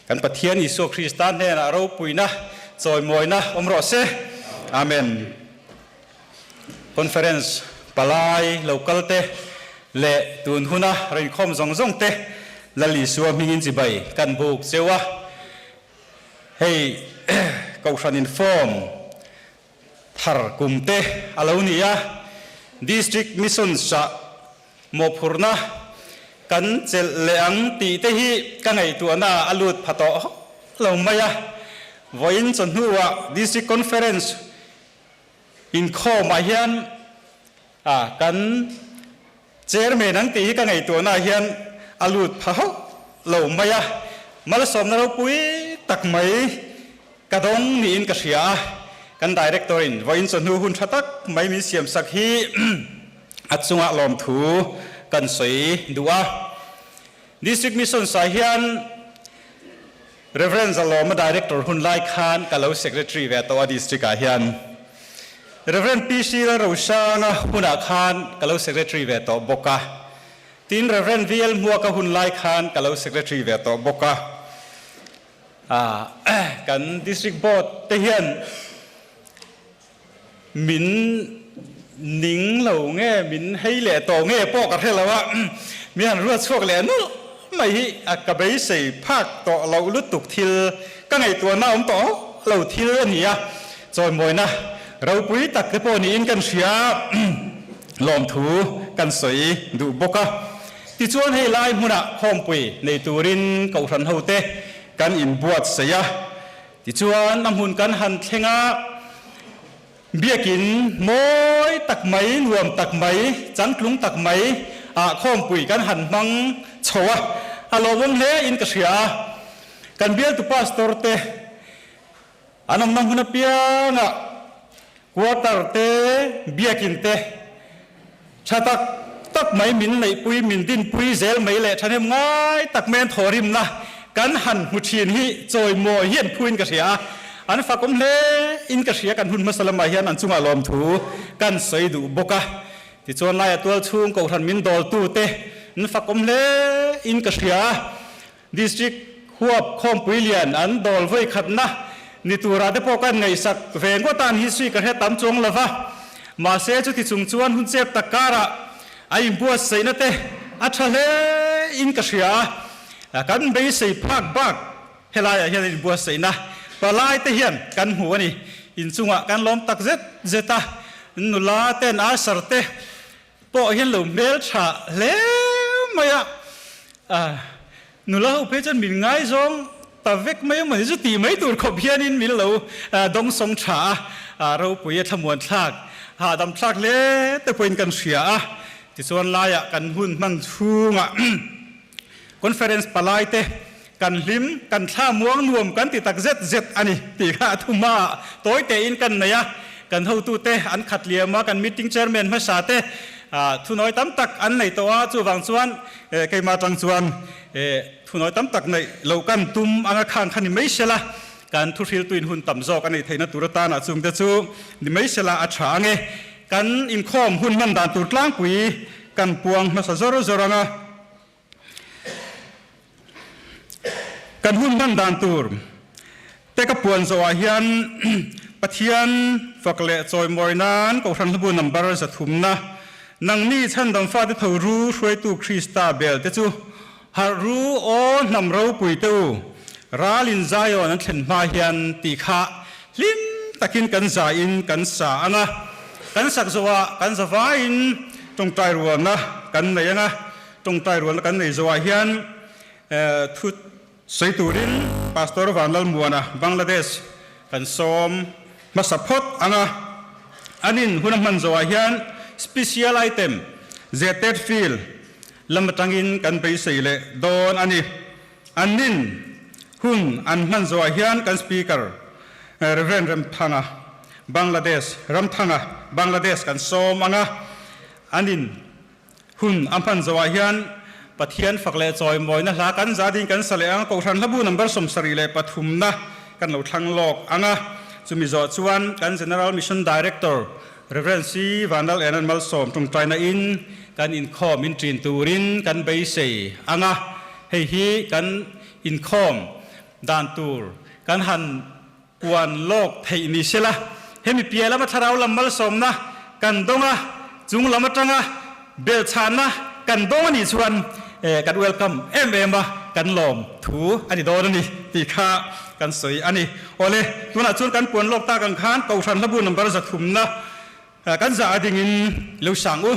Kan Pathian Isua Krista hnenah ropuina, chawimawina awm rawh se. Amen. Conference palai lo kal te leh tun huna rinkhawm zawng zawng te Lal Isua hmingin chibai kan buk cheu a. Hei Kohhran Inform thar kum te a lo ni a, District Mission sah mawhphurhna kan chelh leh ang tih te hi ka ngaihtuahna ah a lut pha tawh hawk lo mai a. Vawiin chawhnuah District Conference inkhawmah hian kan Chairman ang tih hi ka ngaihtuahna ah hian a lut pha hauh lo mai a, malsawmna ropui tak mai ka dawng niin ka hria a, kan Director in vawiin chawhnu hun tha tak mai min siam sak hi a chungah lawmthu kan sawi duh a. District Mission ah hian Rev. Zalawma Director hun lai khan ka lo Secretary ve tawh a District ah hian. Rev. PC Lalrosanga hunah khan ka lo Secretary ve tawh bawk a. Tin Rev. VL Hmuaka hun lai khan ka lo Secretary ve tawh bawk a. Kan District Board te hian min ning lo nge min hei leh tawh nge pawh ka hre lo a, mi han ruat chhuak leh nulh mai hi a ka beisei phak tawh loh lutuk thil ka ngaihtuahna awm tawh hauh lo thil a ni a, chawimawina ropui tak te pawh niin kan hria lawmthu kan sawi duh bawk a. Tichuan hei lai hmunah khawmpui nei turin kohhran hote kan inbuatsaih a. Tichuan a hmun kan han thleng a, biakin mawi tak mai, nuam tak mai, changtlung tak mai ah khawmpui kan han hmang chho a, a lawmawm hle in ka hria a. Kan bialtu pastor te an awmna hmun apiangah quarter te, biakin te tha tak tak mai min neihpui, min dinpui zel mai leh thahnem ngai tak mai an thawhrimna kan han hmu thin hi chawimawi hi an phuin ka hria a, an fakawm hle in ka hria kan hun hmasa lamah hian an chungah lawmthu kan sawi duh bawk a. Tichuan laia tual chhung kohhran min dawltu te an fakawm hle in ka hria a. District huap khawmpui lian an dawl vawi khatna ni turah te pawh kan ngaihsak ve ngawt a, an history ka hre tam chuang lo va. Mahse chuti chung chuan hun chep tak karah a inbuatsaihna te a tha hle in ka hria a, kan beisei phak bak helaiah hian inbuatsaihna palai te hian kan hmu a ni. Inchungah kan lawm tak zet zet a, nula ten usher te Pawh hian lo hmel tha hle mai a, nula ho phei chuan min ngaizawng ta vek mai a mawni chu tih mai tur khawp hianin min lo dawngsawng tha a, ropui a thlamuan thlak hahdam thlak hle te pawhin kan hria a. Tichuan laiah kan hun hman chhungah conference palai te kan hlim, kan thla muang nuam kan ti tak zet zet a ni tih kha a thuma tawi tein kan nei a, kan hotute an khat liam a, kan meeting chairman hmasa te thunawi tam tak an nei tawh a, chuvang chuan keimah atang chuan thunawi tam tak neih loh kan tum anga khang kha ni mai sela, kan thuhriltuin hun tam zawk a neih theihna tur atana chungte chu ni mai sela a tha ang e. Kan inkhawm hun hman dan tur tlangpui kan puang hmasa zawr zawr ang a. Kan hun hman dan tur te ka puan zawhah hian Pathian fak leh chawimawi nan Kohhran Hlabu number 300na Nangni chhandam fate tho ru hruaitu Krista bel te chu harh ru aw hnam ropui te u ralin Zion an thlen hma hian tih kha hlim takin kan zaiin kan sa ang a, kan sak zawhah kan zavaiin tawngtai rualna kan nei ang a. Tawngtai rualna kan nei zawhah hian thu sawi turin Pastor Vanlalmuana, Bangladesh kan sawm hmasa phawt ang a. An in hun a hman zawhah hian Special Item Zehtet Field lam atangin kan beisei leh dawn a ni. An in hun an hman zawhah hian kan Speaker Rev. Remthanga, Bangladesh, Ramthanga, Bangladesh kan sawm ang a. An in Hun a hman zawhah hian Pathian fak leh chawimawina hla kan za ding kan sa leh ang a, Kohhran hlabu number 73 na kan lo thlang lawk ang a. Chumi zawh chuan kan General Mission Director Rev. C. Vanlal Enan Malsawm tawngtaina in kan inkhawm in ṭin turin kan beisei ang a. Hei hi kan Inkhawm dan tur kan han puan lawk theih ni sela, hemi piah lama thlarau lam malsawmna kan dawng a, chung lam atanga belhchhahna kan dawng a nih chuan kan welcome em em a, kan lawm thu a ni dawn a ni tih kha kan sawi a ni. Awle, tunah chuan kan puan lawk tak ang khan Kohhran Hlabu number zathumna kan zah a dingin lo sang u.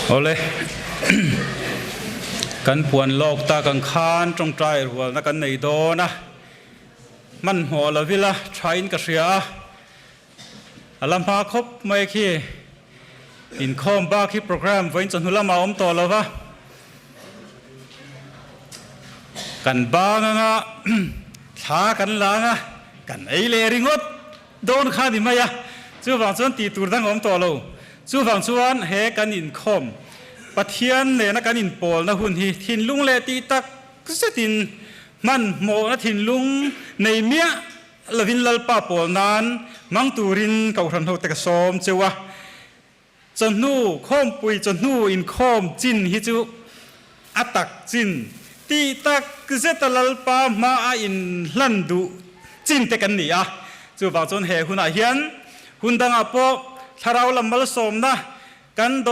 Awle, kan puan lawk tak ang khan tawngtai rualna kan nei dawn a, hmanhmawh lo ila thain ka hria a, a la hma khawp mai khi inkhawm bak hi programme vawiin chawhnu lamah a awm tawh lo va, kan bang anga thla kan lang a, kan ei leh ringawt. Dawn kha ni mai a, chuvang chuan tih tur dang a awm tawh lo. Chuvang chuan he kan inkhawm, Pathian nena kan inpawlna hun hi thinlung leh tih tak zetin hmanhmawhna thinlung nei miah lovin Lalpa pawl nan hmang turin Kohhran hote ka sawm cheu a. Chawhnu, khawmpui chawhnu inkhawm chin hi chu a tak chin tih tak zeta Lalpa hmaa inhlan duh chin te kan ni a. Chuvang chuan he hunah hian hun dangah pawh thlarau lam malsawmna kan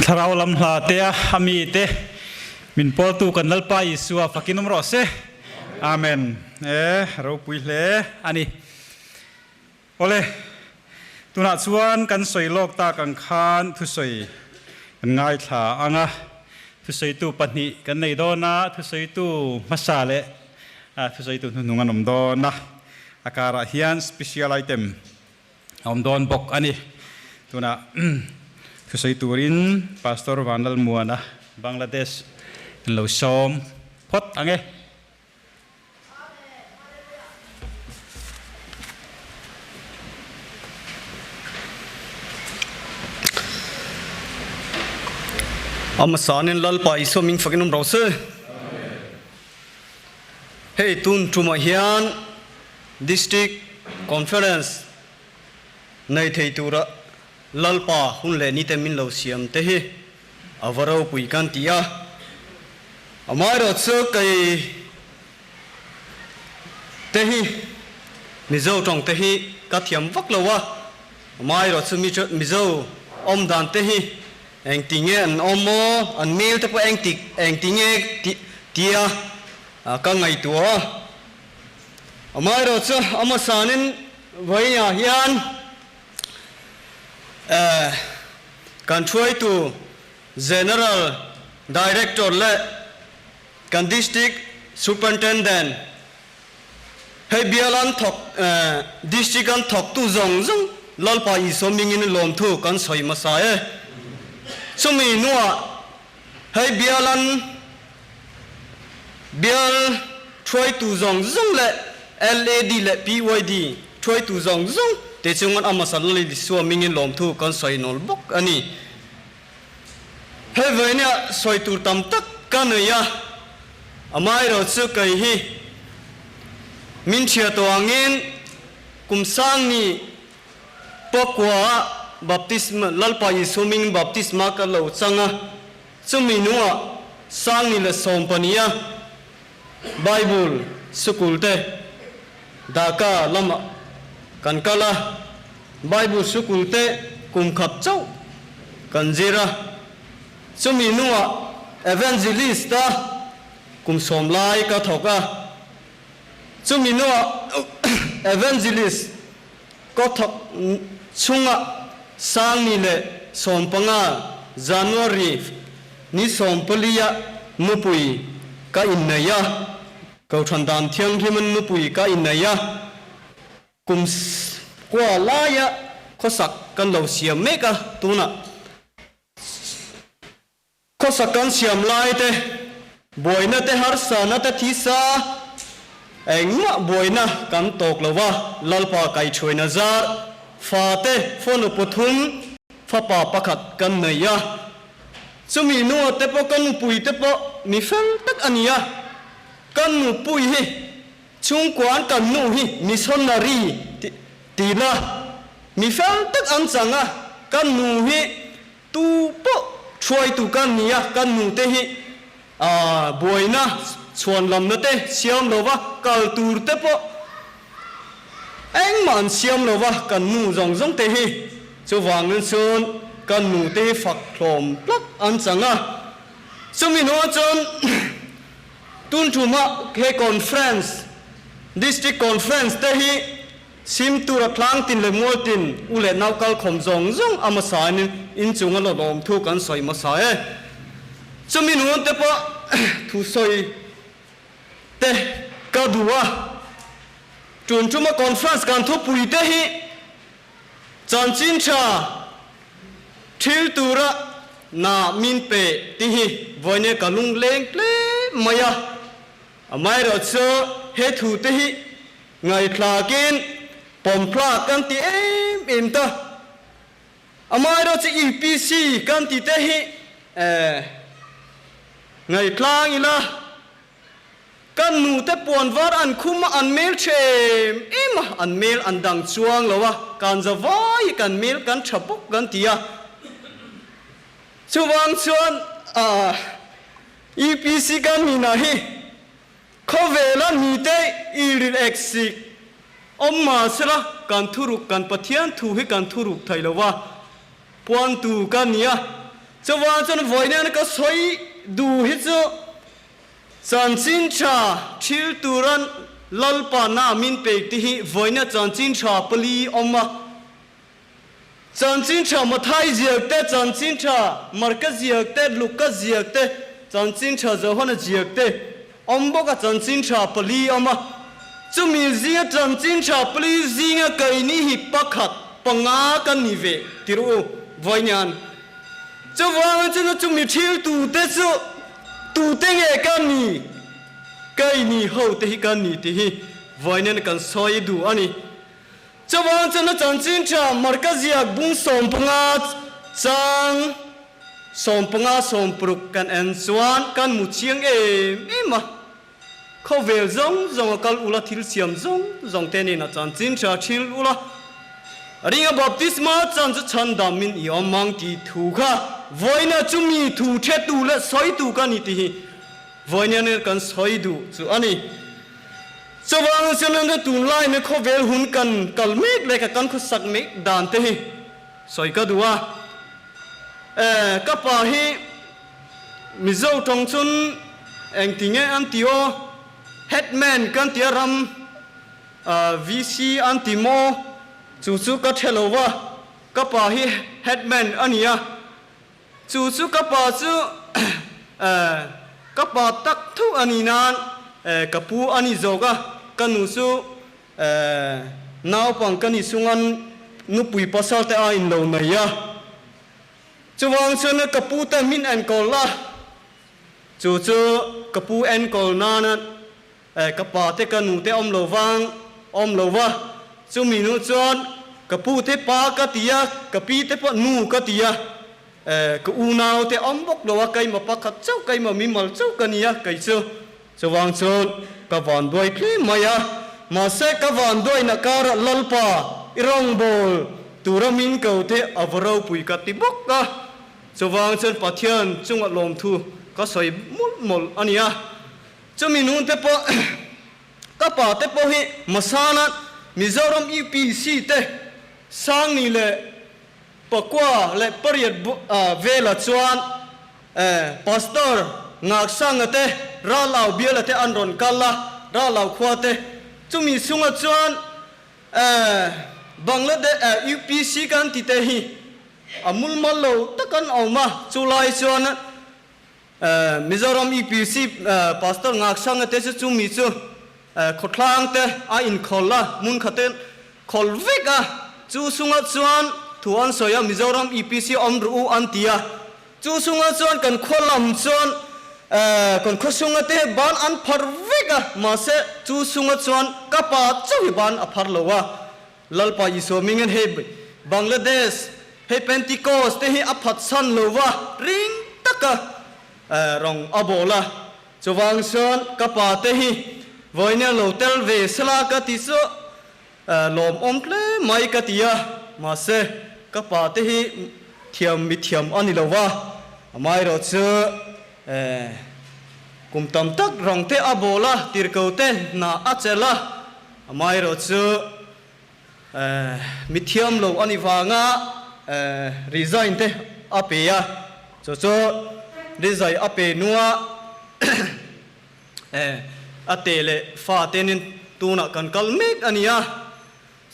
Thlarau lam hla te a a mi te min pawltu kan Lalpa Isua fakin awm rawh se. Amen. E ropui hle a ni. Awle, tunah chuan kan sawi lawk tak ang khan thusawi kan ngaithla ang a, thusawitu pahnih kan nei dawn a, thusawitu hmasa leh thusawitu hnuhnung an awm dawn a, a karah hian special item a awm dawn bawk a ni. Tunah thusawi turin Pastor Vanlalmuana, Bangladesh an lo sawm phawt ang e. Amasanin Lalpa Isua ming fakin awm rawh se. Hei tun tumah hian District Conference nei thei tura Lalpa hun leh nite min lo siam te hi a va ropui kan ti a. Amaherawhchu kei te hi Mizo tawng te hi ka thiam vak lo a, amaherawhchu Mizo awm dan te hi engti nge an awm maw, an mel te pawh engti engti nge tia ka ngaihtuah a. Amaherawhchu a hmasanin vawiinah hian Kan hruaitu General Director leh kan District Superintendent hei bial an thawk District an thawktu zawng zawng Lalpa Isua mingin lawmthu kan sawi hmasa e. Chumi hnuah hei bial an bial hruaitu zawng zawng leh LAD leh PYD hruaitu zawng zawng te chungan a hmasa Lal Isua mingin lawmthu kan sawi nawl bawk a ni. Hei vawinia sawi tur tam tak ka nei a, amaherawhchu kei hi min hria tawh angin kum sang ni pakua baptisma Lalpa Isua mingin baptisma ka lo chang a, Chumi nungah Sangni leh Sawmpania Bible Sikul te Dhaka lamah kan kal a, Bible Sikul te kum khat chauh kan zir a. Chumi nungah Evangelist a kum sawm lai ka thawk a. Chumi nungah Evangelist ka thawk chhungah Sangni leh 15 January ni 14 ah nupui ka innei a, Kohhran dan thianghlimin nupui ka innei a, kum kua laia khawsak kan lo siam mek a, tunah Khawsak kan siam lai te, buaina te harsana te thisa engmah buaina kan tawk lo a, Lalpa kaihhruaina zar fa te fanu pathum fapa pakhat kan nei a, chumi nua te pawh ka nupui te pawh mi fel tak a ni a, ka nupui hi chhungkuan kan nu hi missionary tina mi fel tak an chang a, ka nu hi Tu pawh hruaitu ka ni a, ka nute hi buaina chhuanlamna te siam lo va, kal tur te pawh engmah an siam lo va, kan nu zawng zawng te hi chuvangin chuan ka nute hi fak hlawm tlat an chang a. Chumi hnuah chuan tun thumah he conference, District Conference te hi Sim tura tlang tin leh mual tin u leh nau kal khawm zawng zawng a hmasa in inchung a lawlawm thu kan sawi hmasa e. Chumi nun te pawh thu sawi te ka duh a. Tun tuma conference kan thupui te hi chanchin tha thil tura na min pe tih hi vawiin ka lungleng hle mai a. Amaherawhchu he thu te hi Ngaihthlakin pawmthlak kan ti em em ta. Amaherawhchu UPC kan ti te hi ngaihtlang ila kan nute puan var an khum a, an mel tha em em a, an mel an dang chuang lo a, kan za vai hi kan mel kan tha bawk kan ti a. Chuvang chuan UPC kan nihna hi Khawvela mite i rilh ek sik awm mah sela kan thuruk kan Pathian thu hi kan thuruk thei lo a, puantu ka nia. Chuvang chuan vawiin ka sawi duh hi chu Chanchin tha thil turan Lalpa na min pek te hi vawiina chanchin tha pali awm a. Chanchin tha Mathai ziak te, chanchin tha Marka ziak te, Luka ziak te, chanchin tha Johana ziak te awm bawk a, chanchin tha pali awm a. Chumi zinga chanchin tha pali zinga keini hi pakhat, panga kan ni ve ti rawh u vawiin. Chuvangin chuna chumi thil tute chu tute nge ka ni? Keini hote hi ka ni tih hi vawiin kan sawi duh a ni. Chuvang chuna chanchin tha Marka ziak bung 15 chang 15 60 kan en chuan kan mu chiang em em a. Khawvel zawng zawng a kal ula thil siam zawng zawng te nen a chanchin tha thil ula ringa baptisma chan chu chhandam min i awm ang tih thu kha vawiina chumi thu the tu leh sawi tu ka ni tih hi vawiina nen kan sawi duh chu a ni. Chuvangin chuan tunlai mai khawvel hun kan kal mek leh ka kan khawsak mek dan te hi sawi ka duh a. Ka pa hi Mizo tawng chun engti nge an ti aw? Headman kan ti a ram VC an ti maw? Chu chu ka hre lo va, ka pa hi headman a ni a, chu chu ka pa chu ka pa tak tho a ni nan ka pu a ni zawk a, ka nu chu naupang ka ni chungan nupui pasal te a inlo nei a. Chuvang chuan ka pu te min enkawl la, chu chu ka pu enkawl nana ka pa te ka nu te awm lo vang awm lo va, chumi nu chuan ka pu te pa ka ti a, ka pi te pawh nu ka ti a, ka unau te awm bawk lo a, keimah pakhat chauh keimah mimal chauh ka ni a kei chu. Chuvang chuan ka vanduai hle mai a, mahse ka vanduaina karah Lalpa i rawngbâwl tura min ko te a va ropui ka ti bawk a. Chuvang chuan Pathian chunga lawmthu ka sawi mawlh mawlh a ni a. Chumi nun te pawh ka pa te pawh hi Masana Mizoram UPC te Sangni leh Pakua leh pariat vela chuan Pastor Ngaksanga te, Ralau biala te an rawn kal a, Ralau khua te. Chumi chhunga chuan Bangladesh UPC kan ti te hi a mulmal lo tak an awm a, chulai chuan Mizoram UPC Pastor Ngaksanga te chu chumi chu Khawthlang te a inkhawl a, hmun khat te khawl vek a, chu chungah chuan thu an sawi a, Mizoram EPC awm ru u an ti a, chu chungah chuan kan khaw lam chuan kan khaw chunga te ban an phar vek a, mahse chu chungah chuan ka pa chauh hi ban a phar lo a, Lalpa Isua mingin hei Bangladesh, hei Pentecost te hi a phatsan lo va, ring taka rawng a bawl a. Chuvang chuan ka pa te hi vawinia lo tel ve sela ka ti chu lawmawm hle mai ka ti a, mahse ka pa te hi thiam mi thiam a ni lo va, amaherawh chu kum tam tak rawng te a bawl a, tirhko te hna a chelh a, amaherawh chu Mi thiam lo a ni vanga resign te a pe a, chu chu resign a pe nua a te leh fa te nen tunah kan kal mek a ni a.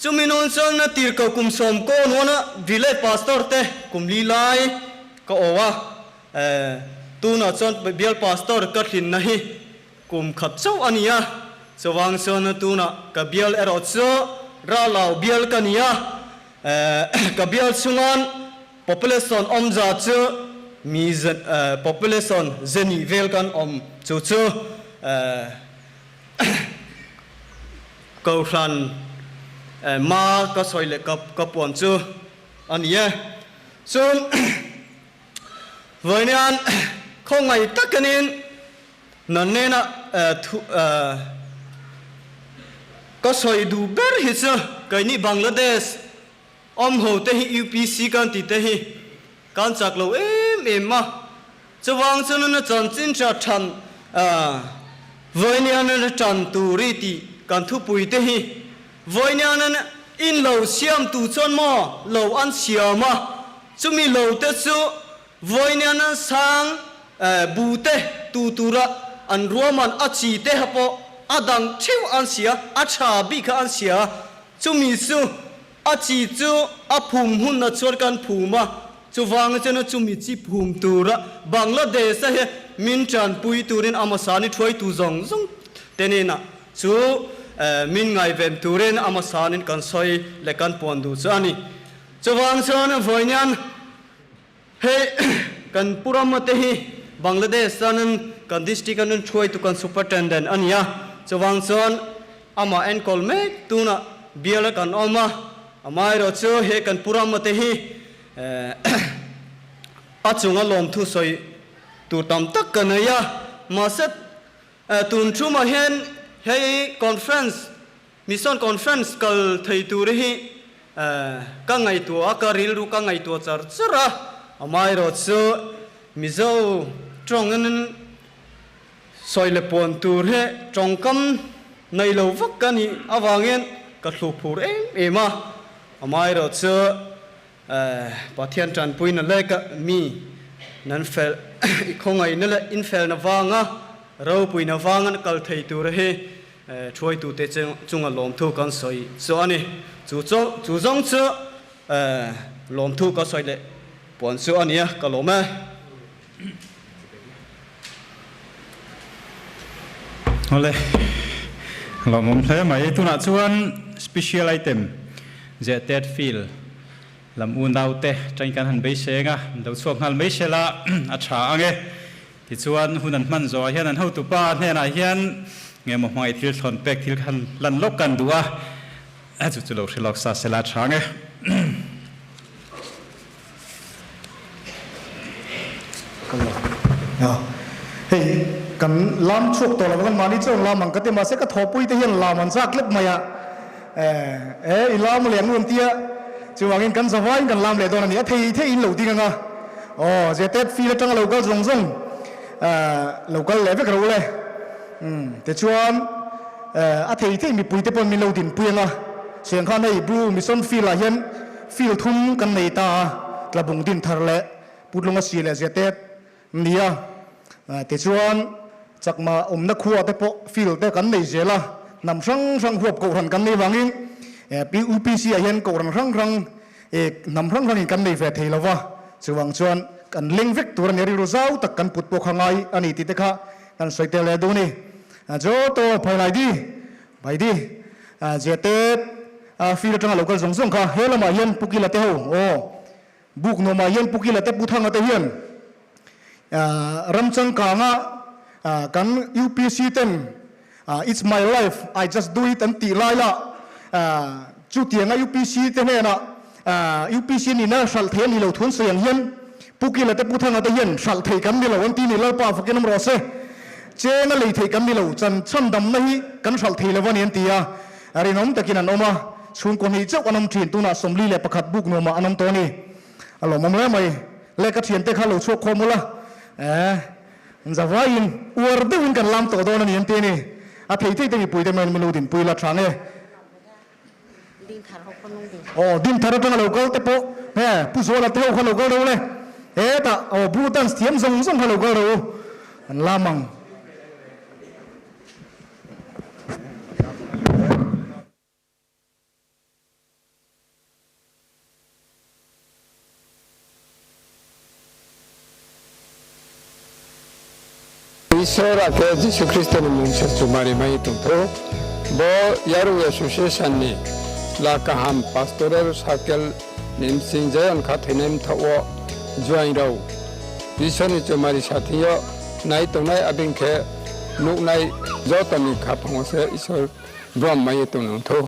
Chumi nun chuan na tir ko kum sawm ko nuana village pastor te kum li lai ka aw a, tunah chuan bial pastor ka hlinna hi Kum khat chauh a ni a, chuvang chuan tunah ka bial erawh chu Ralau bial ka ni a, ka bial chhungan population awmza chu mi population zeni vel kan awm chu chu Kohhran ma ka sawi leh ka puan chu a ni e. Chuan vawiin khawngaih takin Nan nena thu ka sawi duh ber hi chu keini Bangladesh awm ho te hi UPC kan ti te hi kan chak lo em em a, chuvang chuan a chanchin tha than vawiin tan turi tih kan thupui te hi vawiin in lo siam tu chuan maw lo an siam a, chumi lo te chu. Vawiinian sang bu te tu tura an ruahman a chi te ha pawh a dang theuh an sia, a tha bik kha an sia. Chumi chu a chi chu a phum hunna chuan kan phum a, chuvanga chuan chumi chi phum tura Bangladesh a hi min tanpui turin a hmasa ni thuaitu zawng zawng te nena chu min ngaihven turin a hmasa nin kan sawi leh kan puan duh chu a ni. Chuvang chuan vawiinian Hei kan Pu Rama te hi Bangladesh chuanin kan district a nun hruaitu kan superintendent a ni a, chuvang chuan amah enkawl mek tunah bial a kan awm a, amaherawh chu he kan Pu Rama te hi a chunga lawmthu sawi tur tam tak ka nei a, mahse tun thumah hian hei conference Mission Conference kal thei tur hi ka ngaihtuah a, ka rilru ka ngaihtuah char char a, amaherawh chu Mizo tawngin sawi leh puan tur hi tawngkam nei lo vak ka nih avangin ka thluk phur em em a, amaherawh chu Pathian tanpuina leh ka mi nan fel i khawngaihna leh infelna vanga ropuina vanga kal thei tur hi Hruaitute chunga lawmthu kan sawi chu a ni. Chu chu zawng chu lawmthu ka sawi leh puan chu a nia, ka lawm e. Awle, lawmawm hle mai. Tunah chuan special item Zehtet field lam unaute tangin kan han beiseng a, an lo chhuak nghal mai sela a tha ang e. Tichuan, hun an hman zawhah hian an hotupa hnenah hian nge maw hmangaih thil thlawn pek thil khan lan lawk kan duh a, a chu chu lo hre lawk sa sela tha ang e. Hei kan lam chhuak tawh lo kan mahni chuan lam ang ka ti mahse ka thawhpui te hian lam an chak lep mai a, e i lam leh ang u an tia chuvangin kan zavaiin kan lam leh dawn a ni a thei thei in lo ding ang a aw Zetet field atanga lo kal zawng zawng lo kal leh vek ro le tichuan a thei thei mipui te pawn min lo dinpui ang a cheng khan hei Blue Mission field ah hian field thum kan nei ta a Tlabung din thar leh Putlunga si leh Zetet Nia, tichuan chakma awmna khua te pawh field te kan nei zel a, hnam hrang hrang huap kohhran kan nei vangin UPC ah hian kohhran hrang hrang hnam hrang hrangin kan nei ve thei lo va, chuvang chuan kan leng vek tur a nia, rilru zau tak kan put pawh kha ngai a ni tih te kha kan sawi tel leh duh a ni. Joto Phailai di, Bhai di, Zete field atanga lo kal zawng zawng kha he lamah hian Pu Kila te ho aw. Buk nuamah hian Pu Kila te Pu Thanga te hian ram changkanga kan UPC ten It's my life, I just do it an tih lai la chutianga UPC te hnenah UPC nihna hralh thei a ni lo thun sawi ang hian Pu Kila te Pu Thanga te hian hralh thei kan ni lo an ti ni Lalpa fakin awm rawh se. Cheng a lei thei kan ni lo, chan chhandamna hi kan hralh thei lo a ni an ti a. Rinawm takin an awm a, chhungkaw hnih chauh an awm thin, tunah 41 buk nuamah an awm tawh a ni. A lawmawm hle mai. Le ka thiante kha lo chhuak khawm ula, eh, zavaiin uar deuhin kan lam tawh dawn a ni an ti a ni. A thei thei te mipuite maiin min lo dinpui la tha nge. Aw, Dinthar atanga lo kal te pawh, he, Pu Zuala te ho kha lo kal ro le. Hetah, aw, Bru dance thiam zawng zawng kha lo kal ro u, an lam ang. Isor ake Jisu Khristoni mungsa chumari mai tongtho. Bo Yarung Association ni la kaham pastoral circle nimsing jayon kha thenem thawo join rau. Isor ni chumari sathiyo nai tongnai abingkhe nuknai jotoni khaphango se Isor brom mai tongnang tho.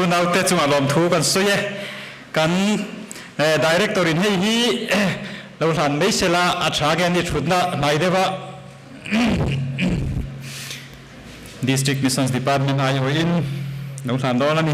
Unaute chungah lawmthu kan sawi e. Kan Director in hei hi lo hlan mai sela a tha nge ni thutna hnai deuh a District Missions Department aiawhin lo hlan dawn a ni.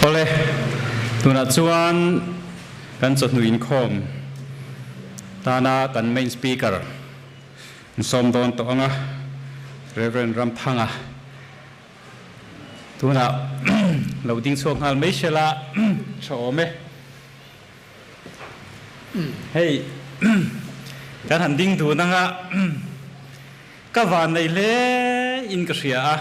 Awle, tunah chuan kan chawhnu inkhawm tana kan main speaker an sawm dawn tawh ang a, Rev. Ramthanga. Tunah lo ding chhuak nghal mai sela tha awm e. Hei kan han ding dun anga ka van nei hle in ka hria a.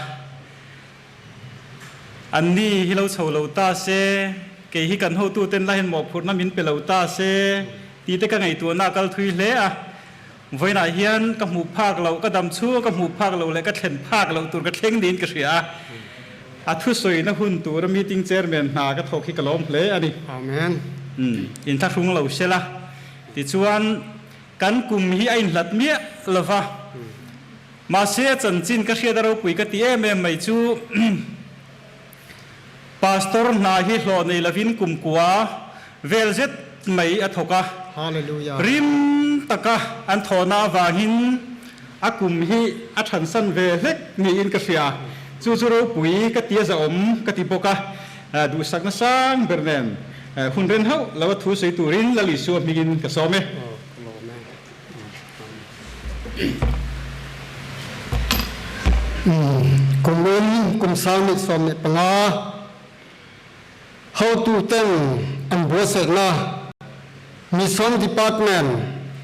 An ni hi lo chho lo ta se, kei hi kan hotuten la hian mawhphurhna min pe lo ta se tih te ka ngaihtuahna a kal thui hle a. Vawiinah hian ka hmuh phak loh, ka dam chhung a ka hmuh phak loh leh ka thlen phak loh tur ka thleng niin ka hria a. A thusawina hun tura meeting chairman hna ka thawk hi ka lawm hle a ni. Amen. Umm, inthlahrung lo sela. Tichuan, kan kum hi a inhlat miah lo va. Mahse, a chanchin ka hriat a ropui ka ti em em mai chu, Pastor hna hi hlawh nei lovin kum kua vel zet mai a thawk a. Hallelujah. Rim taka an thawhna avangin a kum hi a thansan ve hlek niin ka hria. Chu chu ropui ka ti a zahawm ka ti bawk a. Duhsakna sang ber nen hun ren hauh lo a thu sawi turin Lal Isua hmingin ka sawm e. Kumin kum 2015 hotuten an buatsaihna Mission Department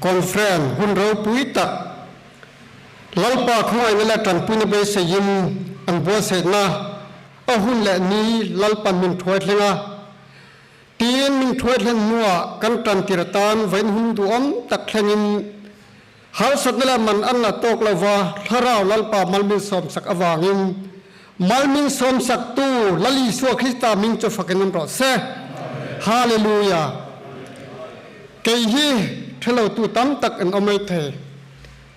Conference hun ropui tak Lalpa khawngaihna leh tanpuina beiseiin an buatsaihna a hun leh ni Lalpan min thuai thleng a. Tiin min thuai thlen hnuah kan tan tir atan vawiin hun duhawm tak thlengin harsatna leh man an la tawk lova Thlarau Lalpa malminsawmsak avangin malminsawmsaktu Lal Isua Krista hming chu fakin awm rawh se. Hallelujah! Kei hi thelotu tam tak an awm mai thei.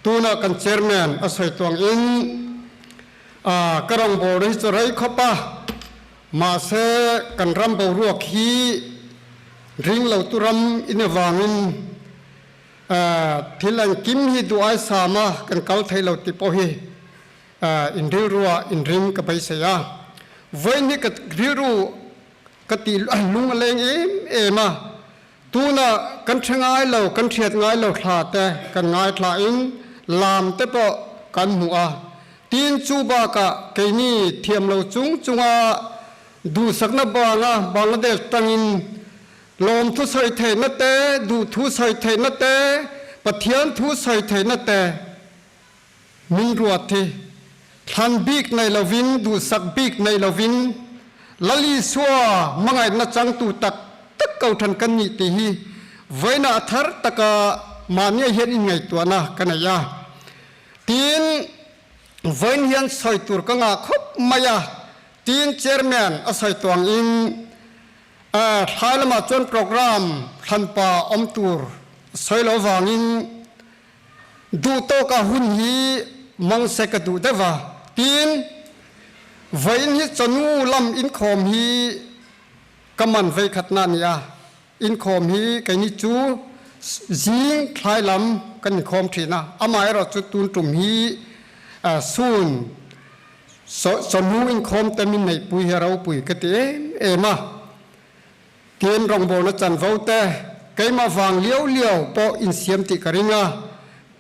Tunah kan Chairman a sawi tuangin ka rawngbawlna hi chu rei khawp a. Mahse, kan ram boruak hi ring lo tu ram in avangin thil engkim hi duh ai sam a kan kal thei lo tih pawh hi in rilruah in ring ka beisei a. Vawiin hi ka rilru ka tih lung a leng em em a, tunah kan hre ngai lo, kan hriat ngai lo thla te kan ngaithla in lam te pawh kan hmu a, Tin, chu bakah keini thiam lo chung chunga duhsakna banga Bangladesh tangin lawmthu sawi theihna te, duhthu sawi theihna te, Pathian thu sawi theihna te min ruat hi thlan bik nei lovin, duhsak bik nei lovin Lal Isua hmangaihna changtu tak tak kothan kan nih tih hi vawiinah thar taka mahnia hian inngaihtuahna ka nei a. Tin, vawiin hian sawi tur ka ngah khawp mai a, tiin Chairman a sawi tuang in thlai lamah chuan program hranpa awm tur sawi lo vangin duh tawka hun hi mang se ka duh deuh a, tiin vawiin hi chawhnu lam inkhawm hi ka man veikhatna a ni a. Inkhawm hi keini chu zing thlai lam kan inkhawm thin a, amaherawh chu tun tum hi sun chawhnu inkhawm te min neihpui hi a ropui ka ti em em a. Tin, rawngbawlna chanvo te keimah vang liau liau pawh insiam tih ka ring a,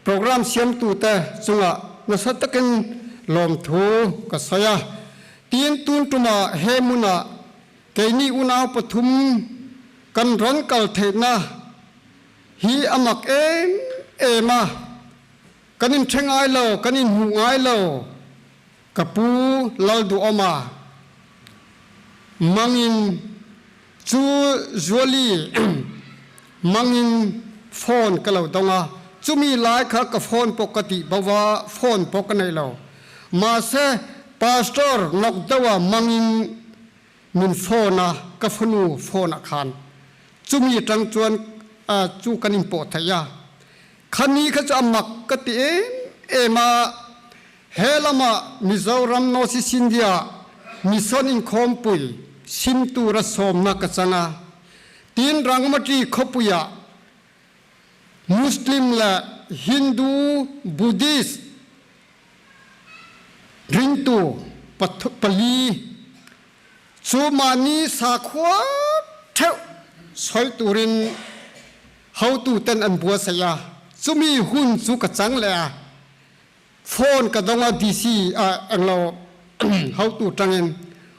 program siamtute chungah nasa takin lawmthu ka sawi a. Tin, tun tumah he hmunah Keini unau pathum kan rawn kal theihna hi a mak em em a, kan inhre ngai lo, kan inhmuh ngai lo, ka pu Lalduhawma mangin chu Zuali mangin phone ka lo dawng a, chumi lai kha ka phone pawh ka tih bo va, phone pawh ka nei lo. Mahse. Pastor Nokdawa mangin min phone a, ka fanu phone ah khan. Chumi atang chuan chu kan inpawh theih a. Khani kha chu a mak ka ti em em a, he lama Mizoram North East India Mission inkhawmpui sim tura sawmna ka chang a. Tin Rangmati khawpuiah Muslim leh Hindu, Buddhist ringtu pali chu mahni sakhua theuh sawi turin hotuten an buatsaih a, chumi hun chu ka chang leh a, phone ka dawng a DC ah englo hotu tangin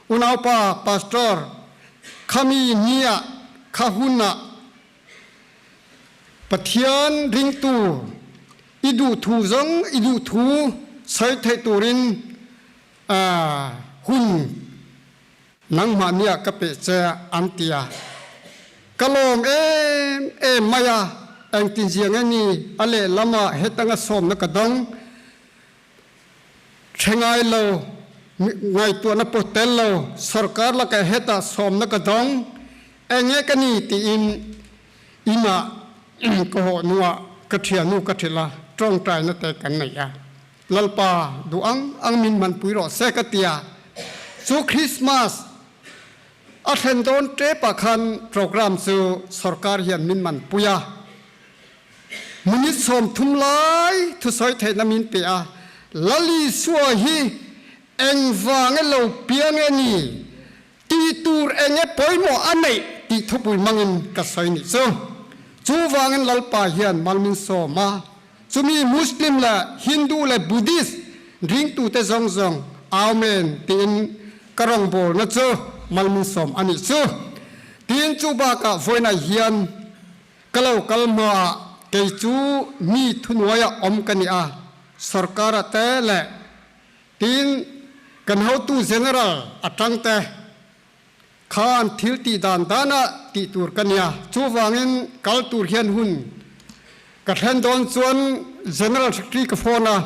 unaupa pastor khami ni ah kha hun ah Pathian ringtu i duh thu zong i duh thu soi theih turin hun nangmah nih ah ka peh che an ti a. Ka lawm em em mai a, engtin zia nge ni a lehlam ah hetang a sawmna ka dong. Hre ngai lo, ngaihtuahna pawh tel lo, sorkar lakah hetah sawmna ka dawng, enge ka ni tiin inah ka hawh hnuah ka thiannu ka hrilh a, tawngtaina te kan nei a. Lalpa duh ang ang min hmanpui rawh se ka ti a. Chu Christmas a thlen dawn tepah khan program chu sorkar hian min manpui a. Minute 30 lai thusawi theihna min pe a, Lal Isua hi engvang e lo piang e ni tih tur eng e pawimawh a neih tih thupui hmangin ka sawi nih chu. Chuvangin Lalpa hian mal min sawm a, chumi Muslim leh Hindu leh Buddhist ringtute zawng zawng Amen tiin ka rawngbawlna chu mal min sawm a nih chu. Tin, chu bakah vawiinah hian Ka lo kal hmaah kei chu mi thunuaia awm ka ni a, sorkara te leh tin kan hotu general atang te khan thil tih dan danah tih tur ka nia, chuvangin kal tur hian hun ka thlen dawn chuan General Secretary ka phone a,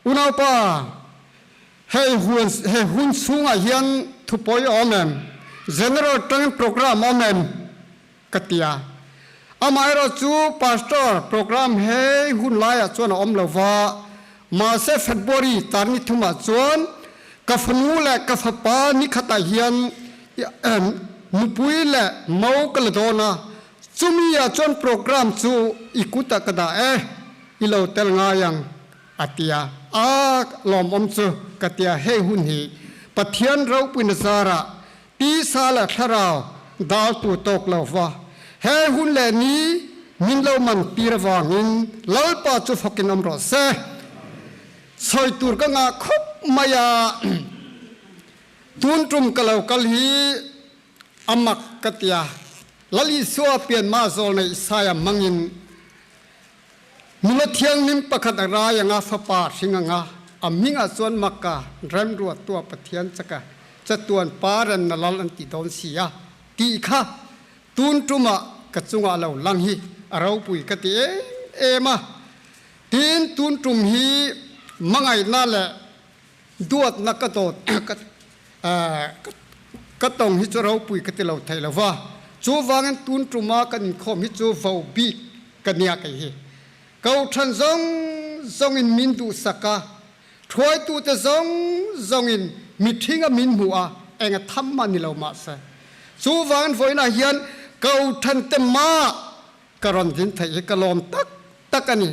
Unaupa, hei hun he hun chhungah hian thupawi a awm em? General tangin program a awm em? Ka ti a. Amaherawh chu Pastor program hei hun laiah chuan a awm lo va, mahse February tarni thumah chuan ka fanu leh ka fapa ni khatah hian nupui leh mo ka la dawn a, chumi ah chuan program chu i kutah ka dah e, i lo tel ngai ang a ti a. A lawmawm chu ka ti a, hei hun hi Pathian ropuina zarah Tisa leh thlarau daltu tawk lo va, he hun leh ni min lo man tir avangin Lalpa chu fawkin awm rawh se. Sawi tur ka ngah khawp mai a, tun tum ka lo kal hi a mak ka ti a, Lal Isua pianmah zawlnei Isaiah hmangin Nula thianghlim pakhat a rai anga fapa hring anga a hmingah chuan Makka remruattua Pathian chaka chatuan pa remna lal an ti dawn si a tih kha tun tumah ka chungah lo lang hi a ropui ka ti em em a. Tin, tun tum hi hmangaihna leh duatna ka dawt ka tawng hi chu ropui ka ti lo thei lo va, chuvangin tun tuma kan inkhawm hi chu vo bik ka nia kei hi. Kohhran zawng zawngin min duhsak a, thuaitute zawng zawngin mithinga min hmuh a, eng a tham mah ni lo mahse. Chuvangin vawiinah hian Kohhran te mah Ka rawn din theih hi ka lawm tak tak a ni.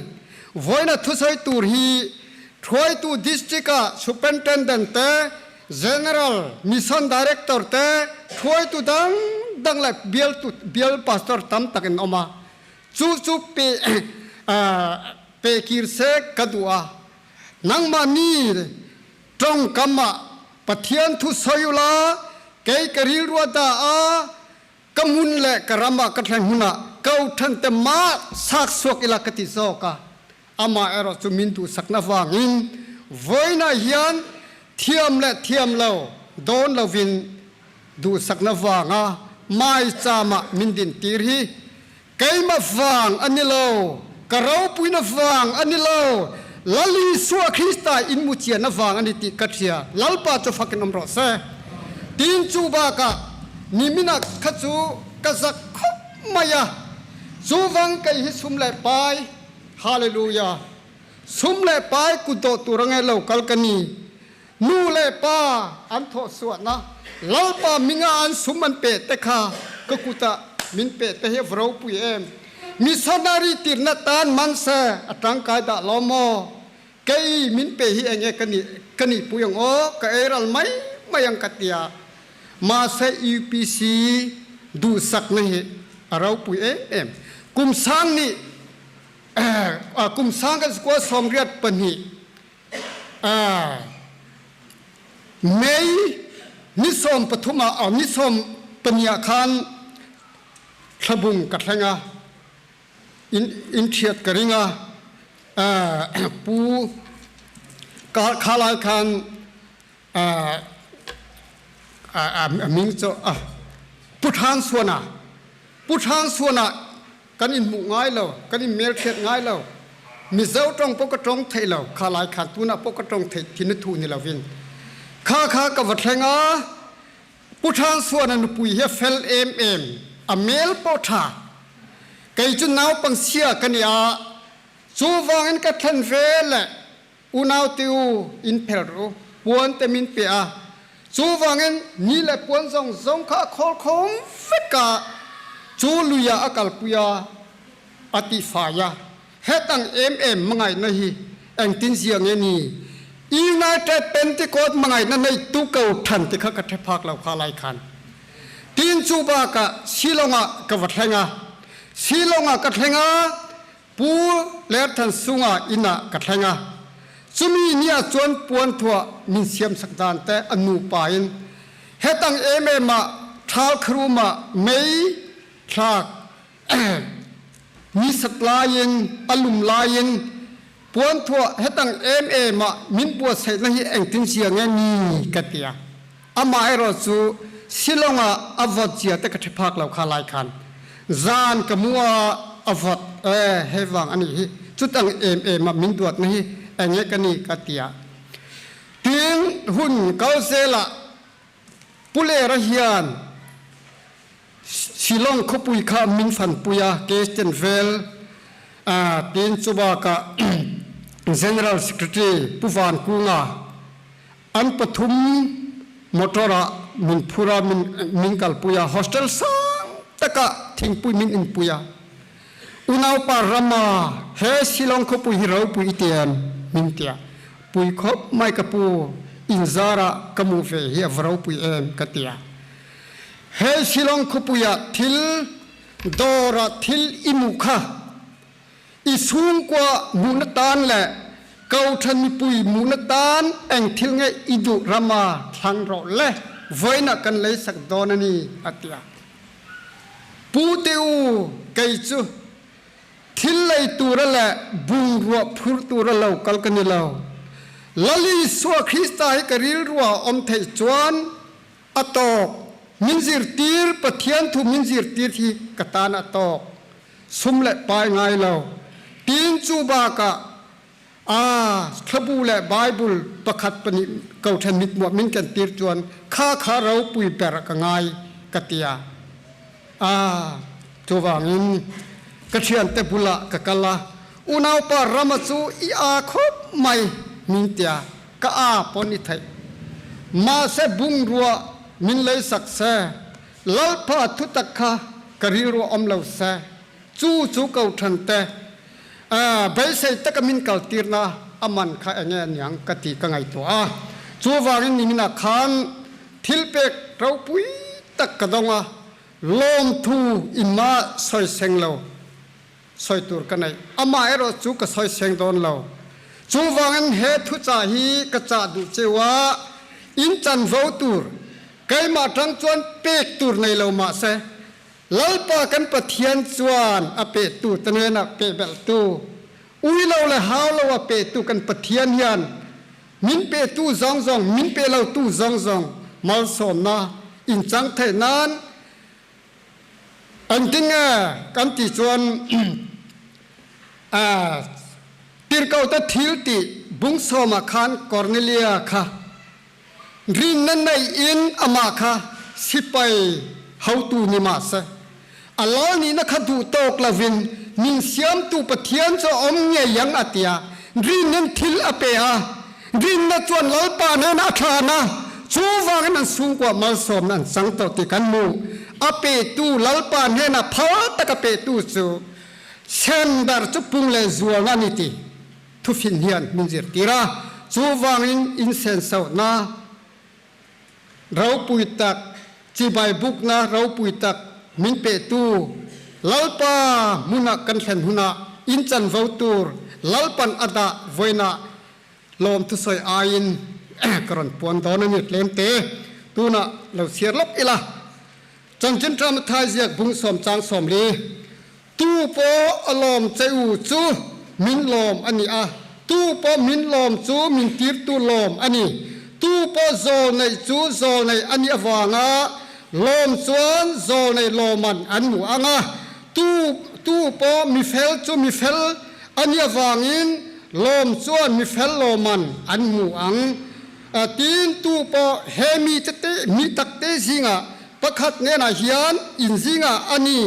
Vawiina thusawi tur hi Hruaitu District-a Superintendent te, General Mission Director te, hruaitu dang dang leh bialtu bial pastor tam tak in awm a. Chu chu pe pe kir se ka duh a. Nangmahni tawngkam ah Pathian thu sawi ula, kei ka rilru a dah a, Ka hmun leh ka ram ah ka thleng hmun ah ko than te mah sak suak ila ka ti zawk a, amah erawh chu min duhsakna vangin vawiinah hian thiam leh thiam lo dawn lovin duhsakna vanga maicham ah min din tir hi keimah vang a ni lo, ka ropuina vang a ni lo, Lal Isua Krista in mu chian avang a ni tih ka hria. Lalpa chu fakin awm rawh se. Tin chu bakah niminah kha chu ka zak khawp mai a, chuvang kei hi sum leh pai, Hallelujah, sum leh pai kut dawh tur ange lo kal ka ni. Nu leh pa an thawhchhuahna Lalpa minga an sum an peh te kha ka kutah min peh te hi a va ropui em. Missionary tirhna tan man se a tangkai dah lo maw? Kei min pe hi enge ka nih ka nihpui ang aw, ka eiral mai mai ang ka tia. Mahse UPC duhsakna hi a ropui em em. Kum sang nih kum sang kan sikual 82 May ni 13 ah ni 12 ah khan thlabung ka thleng a in in thiat ka ring a pu khalai khan a ming chu Pu Thang Suana Pu Thang Suana kan in hmuh ngai lo kan in melhriat ngai lo Mizo tawng pawh ka tawng thei lo kha lai khan tunah pawh ka tawng thei thin thu ni lovin kha kha ka va thleng a Pu Thang Suana nupui hi a fel em em a mel pawh tha kei chu naupang sia ka ni a chuvangin ka thlen ve le Unau te u, in phelh rawh u, puan te min pe a. Chuvangin ni le puan zawng zawng kha a khawl khawm vek a, chu lui ah a kalpui a, a tihfai a. Hetang em em hmangaihna hi engtin zia nge ni? United Pentecost hmangaihna nei tu ko than ti kha ka hre phak lo kha lai khan. Tin chu bakah Shillong ah ka va thleng a. Shillong ah ka thleng a, Pu Lerthansunga inn ah ka thleng a. Chumi ni ah chuan puanthuah min siamsak dan te a nupa in hetang em em ah ṭhal khrum ah mei thlak ni sat lai in a lum lai in puanthuah hetang em em ah min buatsaihna hi engtin zia nge ni ka tia. Amaherawh chu Shillong ah a vawt zia te ka ṭhe phak lo kha lai khan zan ka mu a a vawt e hei vang a nih hi chutang em em ah min duatna hi enge ka ni ka tia. Tin hun kal zel ah Pu Lera hian Shillong khawpui kha min fanpui a Kesten vel tin chubakah General Secretary Pu Vankunga An pathum motor ah min phur a, min kalpui a, hostel sang takah thingpui min inpui a. Unaupa Rama, he Shillong khawpui hi ropui i ti em? min ti a. Pui khawp mai ka pu, inzar ah ka hmuh ve hi a va ropui em ka ti a. He Shillong khawpui ah thil dawr ah thil i hmuh kha I chhungkua hmuhna tan leh Kohhran mipui hmuhna tan eng thil nge i duh rama thlang rawh le, vawiinah kan leisak dawn a ni, a ti a. Pu te u, kei chu thil lei tura leh bungrua phur tura lo kal ka ni lo. Lal Isua Krista hi ka rilrua a awm theih chuan A tawk. Min zirtir, Pathian thu min zirtir hi ka tan a tawk. Sum leh pai ngai lo. Tin chu bakah a thlabu leh Bible pakhat pahnih kothen mitmuah min kentir chuan kha kha ropui ber ah ka ngai ka tia. A chuvangin ka thiante bulah ka kal a, unaupa Rama chu i a khawp mai min tia. Ka aa pawn i theih. Mahse bungrua min leisak se, Lalpa thutak kha ka rilru a awm lo se, chu chu ko than te beisei taka min kaltirna a man kha enge aniang ka ti ka ngaihtuah a. Chuvangin niminah khan thilpek ropui tak ka dawng a, lawmthu inmah sawiseng lo. Sawi tur ka neih. Amah erawh chu ka sawi seng dawn lo. Chuvangin he thuchah hi ka chah duh cheu a, in chanvo tur keimah tang chuan pek tur nei lo mah se, Lalpa kan Pathian chuan a pehtu te hnenah pehbelhtu, ui lo leh hau lo a pehtu kan Pathian hian min pehtu zawng zawng, min pe lotu zawng zawng malsawmna in chang theih nan Engtin nge kan tih chuan Tirhkohte thiltih bung sawmah khan Kornelia kha rinna neihin amah kha sipai hotu ni mah se, a lal nihna kha duh tawk lovin min siamtu Pathian chu a awm ngei ang a ti a, rinnain thil a pe a, rinna chuan Lalpa hnenah a thlan a, chuvangin an chhungkuah malsawmna an chang tawh tih kan hmu. A petu Lalpa hnenah phal taka petu chu Sem ber chu pung leh zualna a ni tih thufin hian min zirtir a, chuvangin insensohna ropui tak, chibai bukna ropui tak min pehtu Lalpa hmuna kan thlen hunah in chanvo tur Lalpan a dah vawiinah lawmthusawi aiin ka rawn puan dawn a ni tlemte tunah lo chhiar lawk ila. Chanchin Ṭa Matthai ziak bung sawm chang 40, Tu pawh a lawm che u chu min lawm a ni a, tu pawh min lawm chu min tirtu lawm a ni. Tu pawh zawl neih chu zawl neih a nih avanga lawm chuan zawl neih lawman an hmu ang a, tu tu pawh mi fel chu mi fel a nih avangin lawm chuan mi fel lawman an hmu ang. Tin, tu pawh he mite te mi takte zingah pakhat hnenah hian in zingah a ni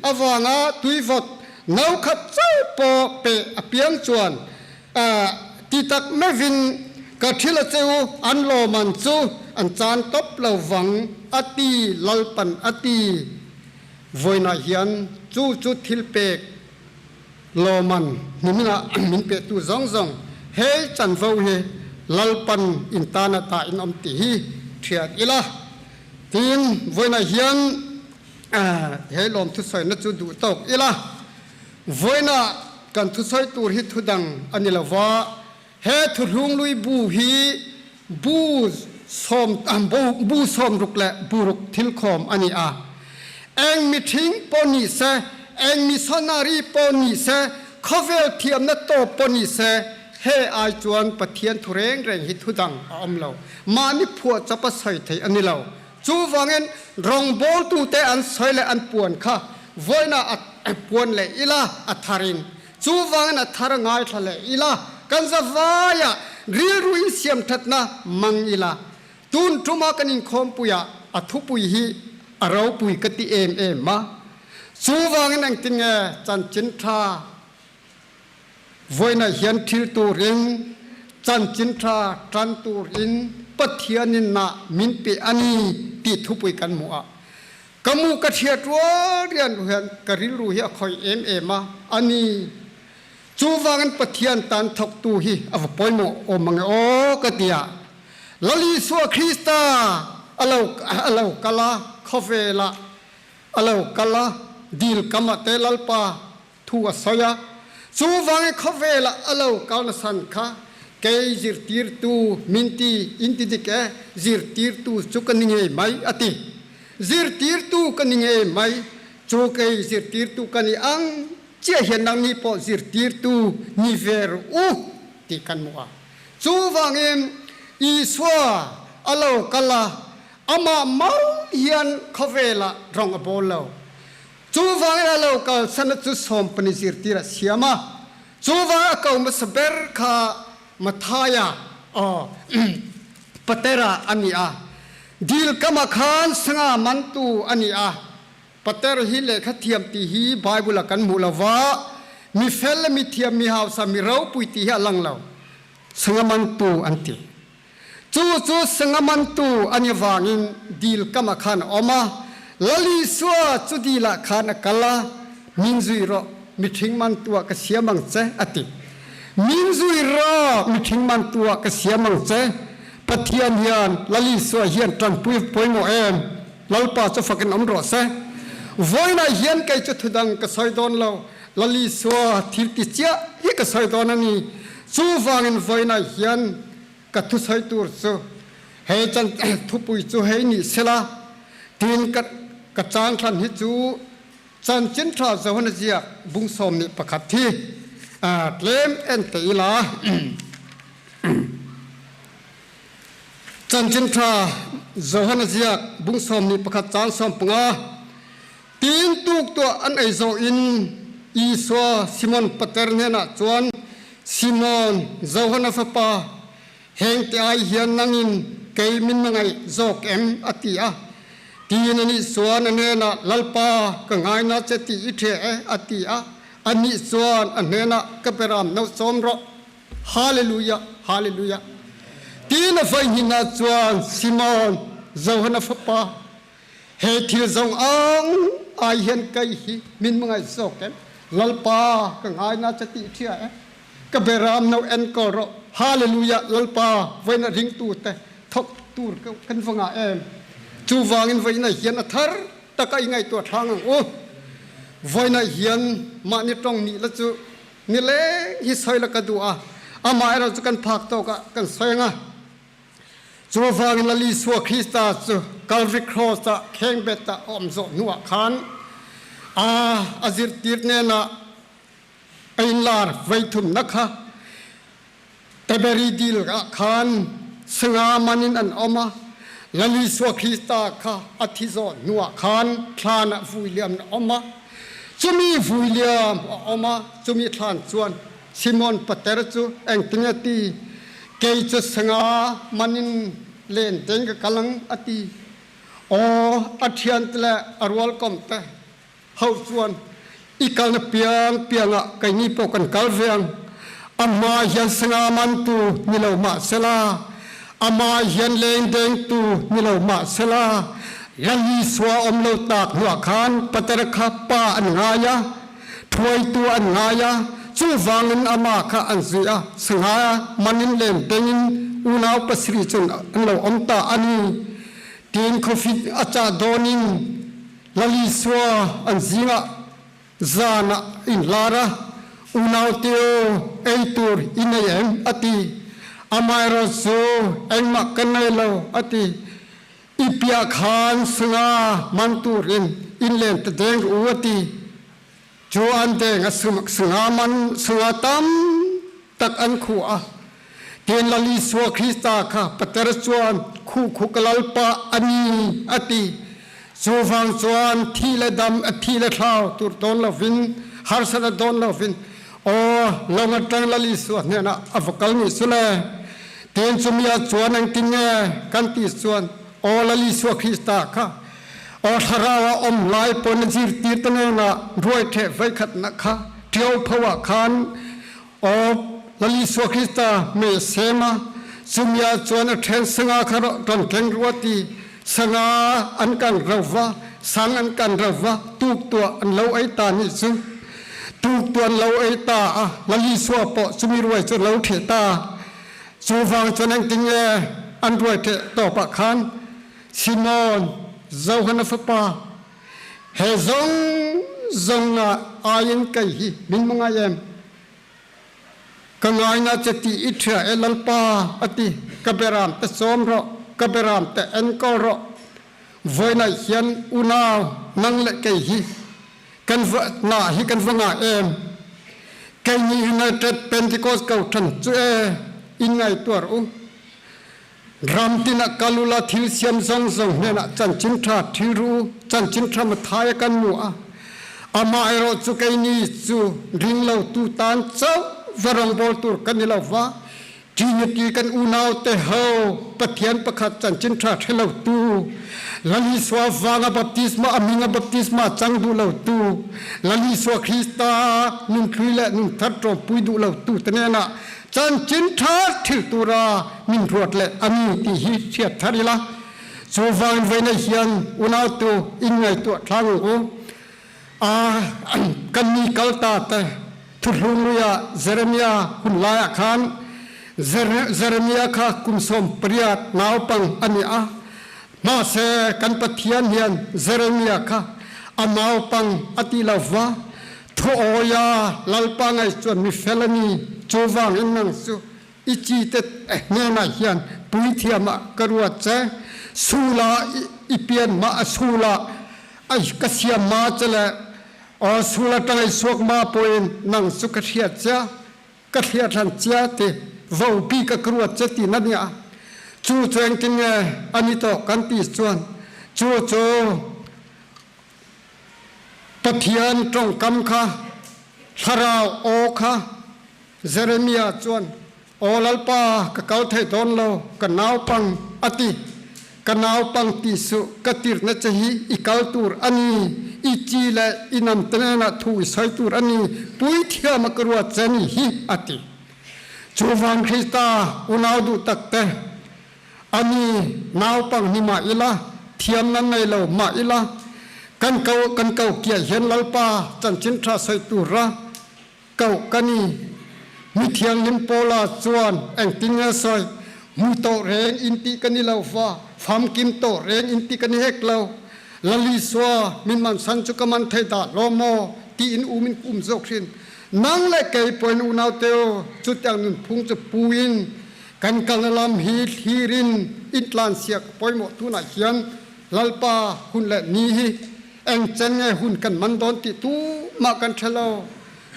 avanga tuivawt no khat chauh pawh pe apiang chuan ti tak meuhin ka thil a che u, an lawman chu an chan tawp lo vang a ti, Lalpan a ti. Vawiinah hian chu chu thil pek Lawman niminah min pehtu zawng zawng hei chanvo hi Lalpan in tana ta in awm tih hi thiat ila tiin vawiinah hian hei lawm thusawina chu duh tawk ila. Vawiinah kan thusawi tur hi thudang a ni lova, he thuhlunglui bu hi bu sawm bu sawmruk leh buruk thil khawm a ni a. Eng mithing pawh ni se, eng missionary pawh ni se, khawvel thiamna tawp pawh ni se, he ai chuan Pathian thu reng reng hi thu dang a awm lo. Mahni phuah chap a sawi thei a ni lo. Chuvangin rawngbawltute an sawi leh an puan kha vawiinah a puan leh ila a tharin Chuvangin a thar ngaithla leh ila, kan zavaiah rilru insiamthatna mang ila. Tun tuma kan inkhawmpuiah a thupui hi a ropui ka ti em em a. Chuvangin engtin nge chanchin tha vawiinah hian thil turin, chanchin tha tan turin Pathianin nah min pe a ni tih thupui kan hmuh a. Ka mu ka hriat rual rian hian ka rilru hi a khawih em em a, a ni. Chuvangin Pathian tan thawktu hi a va pawimawh awm ang e aw ka ti a. Lal Isua Krista a lo a lo kal a, khawvelah a lo kal a, dil kamah te Lalpa thu a sawi a, chuvangin khawvelah a lo kal nasan kha kei zirtirtu min ti in ti dik e, zirtirtu chu ka ni ngei mai a ti. Zirtirtu ka ni ngei mai, chu kei zirtirtu ka ni ang chiah hian nangni pawh zirtirtu ni ve rawh u tih kan hmu a. Chuvangin Isua a lo kal a, amah mal hian khawvelah rawng a bawl lo. Chuvangin a lo kalsan chu sawmpani zirtir a siam a, chuvang a ko hmasa ber kha Matthaia, aw, Patera a ni a, dil kamah khan sanga mantu a ni a. Pater hi lehkha thiam tih hi Bible-ah kan hmuh lo va, mi fel le mi thiam, mi hausa, mi ropui tih hi a lang lo. Sanga mantu an ti. Chu chu sanga mantu a ni vangin dil kamah khan a awm a, Lal Isua chu dilah khan a kal a, Min zui rawh, mithing mantuah ka siam ang che, a ti. Min zui rawh, mithing mantuah ka siam ang che. Pathian hian Lal Isua hian ṭanpui pawimawh em? Lalpa chu fakin awm rawh se. Vawiinah hian kei chu thudang ka sawi dawn lo, Lal Isua thil ti chiah hi ka sawi dawn a ni. Chuvangin vawiinah hian ka thusawi tur chu hei chan thupui chu hei nih sela tiin ka ka chang thlan hi chu chanchin tha Johana ziak bung 11 hi tlem en te ila. Chanchin tha Johana ziak bung 11 chang 15 tiin tuk tuah an ei zawh in Isua Simon Peter hnenah chuan. Simon, Johana fapa, heng te ai hian nangin kei min hmangaih zawk em? a ti a. Tiin anih chuan a hnenah, Lalpa, ka ngaina che tih i ṭheh e, a ti a. Anih chuan a hnenah, Ka beram no sawm rawh. Hallelujah, Hallelujah. Tiin a vaihnihna chuan, Simon, Johana fapa, He thil zong ang ai hian kei hi min hmangaih zawk em? Lalpa ka ngai na che tih hria e. Ka beram no enkawl rawh. Hallelujah Lalpa vawiin a ringtu te thawk tur kan va ngah em? Chuvangin vawiin ah hian a thar taka i ngaihtuah thlang ang u. Vawiin ah hian mahni tawng nih la chu nileng hi sawi la ka duh a, amaherawhchu kan phak tawk ah kan sawi ang a. Chuvangin Lal Isua Krista chu Calvary Cross-ah khengbet a awm zawh hnuah khan a a zirtir hnenah a inlar veithumna kha Teberi dil ah khan sanga manin an awm a, Lal Isua Krista kha a thi zawh hnuah khan thlanah vuiliam a awm a, chumi vuiliam a awm a, chumi thlan chuan Simon Pater cu engtin a ti? Kei cu sanga man in len tein ka kal ang a ti. Aw, a ṭhiante le a rualkom te ho chuan i kalna piang piang ah keini pawh kan kal ve ang. Amah hian sanga mantu ni lo mah sela, amah hian lengdengtu ni lo mah sela, Lal Isua um lo tak hnuah khan Pater kha pa an ngai a, Thuaitu an ngai a, chuvangin amah kha an zui a, sangha man in len dengin unau pasarih cun an lo um ta a ni. Tiin khuafit a cah dawn in Lal Isua an zingah zan ah in lar a, unau te u, ei tur i nei em? a ti. Amaherawhchu engmah ka nei lo, a ti. I piah khan sanga man turin in len ta deng u a ti. Cu an deng a sanga man sanga tam tak an khu a. Tin Lal Isua Krista kha Pater chuan khu khu ka lalpa ani a ti. Cu vang chuan thi le dam a thi le thlau tur dawn lovin harsat a dawn lovin aw long atang Lal Isua hnenah a va kal ni su le. Ten chumi ah chuan engtin nge kan ti chuan aw Lal Isua Krista kha aw thlarau ah om lai pawn a zirtir te nena ruai theh veikhatna kha ṭio pho ah khan aw Lal Isua Krista me sema chumi ah chuan a ṭhen sanga kha ron keng rua ti sanga an kan rova sang an kan rova tuk tua an lo ei ta ni chu tuk tuan lo ei ta a Lal Isua pawh chumi ruai chu lo ṭheh ta Chuvang chuan engtin nge an ruai ṭeh tawpah khan Simon, Johana fapa, he zong zong ah aiin kei hi min ma ngai em? Ka ngai na che ti i ṭhia e Lalpa, a ti. Ka beram te sawm rawh, ka beram te enkawl rawh. Voinai hian unau nang le kei hi kan va na hi kan va ngah em? Kei nih United Pentecost Kohhran cu e in ngai tuar u. Ram tin ah kal ula thil siam zong zong hnenah chanchin ṭha ṭhil ru u, chanchin ṭha mathai a kan mu a. Amah erawh cu kei ni cu ring lo tu tan chauh va rawngbawl tur kan i lo va, Trinity kan unau te ho Pathian pakhat chanchin ṭha hre lotu Lal Isua vanga baptisma a minga baptisma cang duh lotu Lal Isua Krista nunhlui le nunthar ṭawmpui duh lotu te hnenah chanchin ṭha thil tura min ruat le ani ti hi hriat thar ila cu vangin voina hian unau tu in ngaihtuah thlang u a kan mi kalta te Thuhlung ah Jeremiah hun lai ah khan Jeremiah kha kum 18 naupang a ni a. Mahse kan Pathian hian Jeremiah kha a naupang a ti lo va, thu awia Lalpa ngai chuan mi fel a ni, chuvang in nang cu i chi te hnenah hian puithiam ah ka ruat che, sula i pian ma a sula ka siam ma che le Aw sul atang i suak ma pawhin nang cu ka hriat cia ka hriat hlan cia ti vopi ka ruat che ti na nia cu cu engtin nge an i tawk kan ti chuan cu cu Pathian tongkam kha thlarau aw kha. Jeremia chuan, Aw Lalpa, ka kal thei dawn lo, ka naupang, a ti. Ka naupang ti suh, ka tirhna che hi i kal tur a ni, i chi leh i nam te hnenah thu i sawi tur a ni, puithiama ka ruat che ni hi, a ti. Chuvang Krista unau duh tak te, a ni, naupang ni mah ila, thiamna nei lo mah ila, kan ko kan ko kiah hian Lalpa chanchin tha sawi tura koh ka ni. Mi thianghlim Paula chuan engtin nge sawi? Hmu tawh reng in tih ka ni lo va, famkim tawh reng in tih ka ni hek lo. Lalisua min mansan chu ka man thei dah lo maw? tiin um in ka um zawk hrin. Nang leh kei pawhin unau te u, chutiang nunphung chu pu in kan kalna lam hi thlir in intlansiak pawimawh tunah hian Lalpa hun leh ni hi eng chen nge hun kan man dawn tih tumah kan hre lo.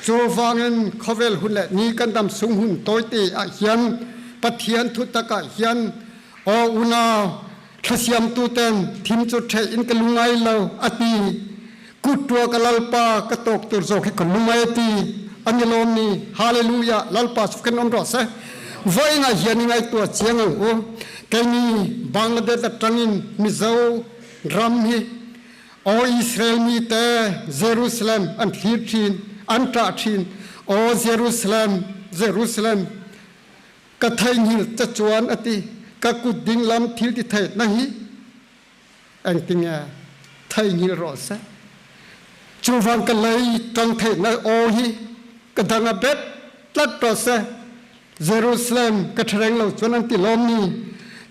Chuvangin khawvel hun leh ni kan dam sung hun tawite ah hian Pathian thutak ah hian aw unau thlasiamtu ten thim cu ṭheh in ka lungai lo a ti. Kutṭua ka Lalpa ka tawk tur zawk hi ka lungai a ti. An i lawm ni. Hallelujah! Lalpa cu kan um rawh seh. Vawiin ah hian i ngaihtuah chiang ang u. Keini Bangladesh aṭangin Mizo ram hi Aw Israel mi te, Jerusalem an thlir ṭhin, an ṭah ṭhin. Aw Jerusalem, Jerusalem, ka theihnghilh ca chuan a ti. Ka kut dinglam thil ti theihna hi engtinge theihnghilh rawh seh. Chuvang ka lei ṭang theihna aw hi ka dang a bet tlat rawh seh. Jerusalem ka ṭhareng lo chuan an ti lawm ni.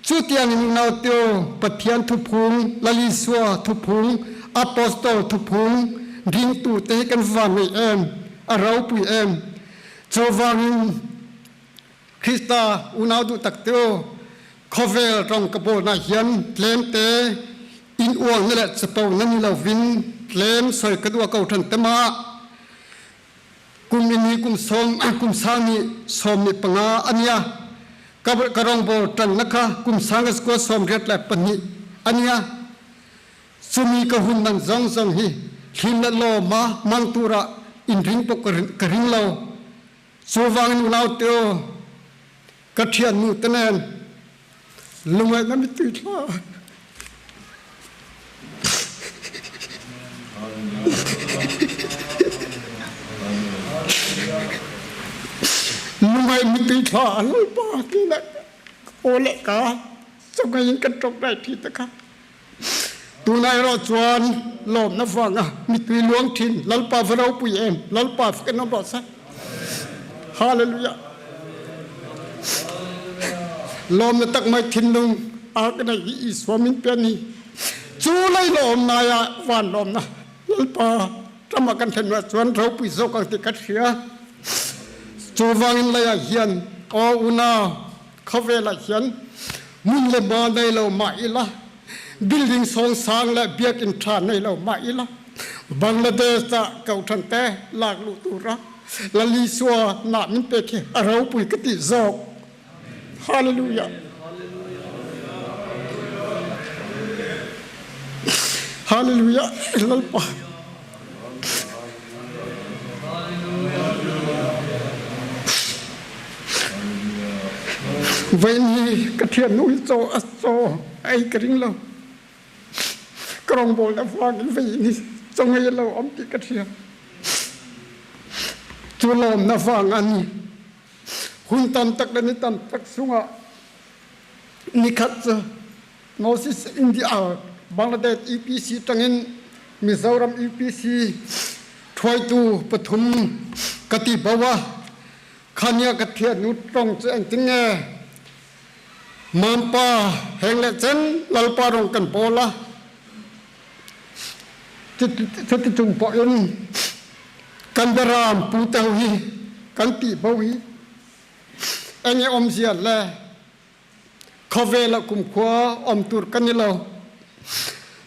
Cu tiangin nauteo Pathian thuphung, Lal Isua thuphung, Apostol thuphung ringtu te hi kan van ngei em, a ropui em. Chuvangin Krista unau duh tak te u, khawvel rong ka bawlnak hian tlemte in uang na le capo na ni lovin tlem soi ka duah ko ṭhan te ma. Kum in hi kum sawm kum sang nih sawm nih panga ania ka ka rawngbawl ṭan na kha kum sang a sawm riat le pahnih ania cumi ka hun man zong zong hi hlim le law ma mang turah in ring pawh ka ring lo cu wangin unau te ka ṭhian nu te nen lungai na mitui thla lungai mitui thla lalpa ti le aw le ka chongai in kan ṭok lai thi te kha tunai ro chuan lawm na vanga mitui luang thin lalpa va ropui em lalpa kan om ro sa hallelujah lawm na tak mai thinlung a ka nei hi Isua min pe ni chu lei lawm nai ah van lawm na lalpa tama kan thlen wa chuan ropui zawk ang ti ka hria chu wangin lei ah hian aw unau khawvel ah hian mun le ma nei lo mah ila building sawng sang le biakinn tha nei lo mah ila Bangladesh ah ko than te lak lu tura Lalisua na min pe khi a ropui ka ti zawk hallelujah hallelujah lalpa Vain hi ka thian nu hi chaw a chaw ei ka ring lo. Ka rawngbawl na vang in vain hi chaw ngei lo am ti ka thiam. Cu lawm na vang ani. Hun tam tak le ni tam tak sungah nikhat cu Moses India Bangladesh UPC tangin Mizoram UPC thuaitu pathum ka ti bawa khania ka thian nu tong chu engtin nge mampa heng le chen lalpa rong kan bola chuti chung pawh in kan beram pu te ho hi kan ti bo hi enge awmzia le Khawvel ah kumkhua um tur kan ni lo.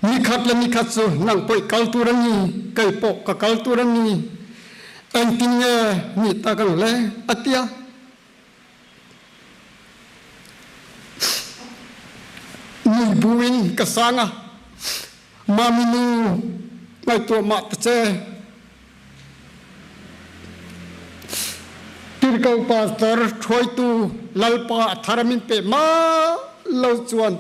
Nikhat le nikhat cu nang poi kal tur an ni, kei pawh ka kal tur an ni. Engtin nge ni ta kang le atia. Nui bu in ka sang a. Mami nu ngaihtuah mah ta che. Tirhkoh Pastor hruaitu Lalpa a thar a min peh mah lo chuan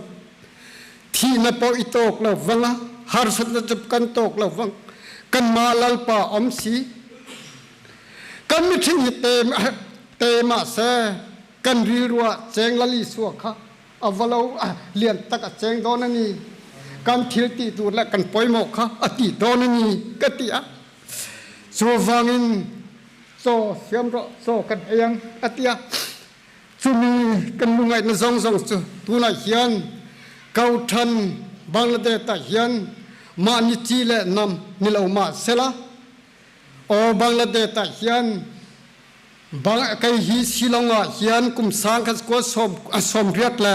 thihna pawh i tawk lo vang a, harsatna cu kan tawk lo vang. Kanmah Lalpa um si. Kan mithing hi te, te mah seh kan rilru ah cheng Lal Isua kha a va lo lian tak a cheng dawn a ni. Kan thil ti tur le kan pawimawh kha a ti dawn a ni ka ti a. Chuvangin chaw siam rawh, chaw kan ei ang a ti a. Chumi kan lungaihna zawng zawng chu tunah hian Kothan Bangladesh ah hian mahni chi le nam ni lo mah sela aw Bangladesh ah hian kei hi Shillong ah hian kum sang khat kua sawm 80 le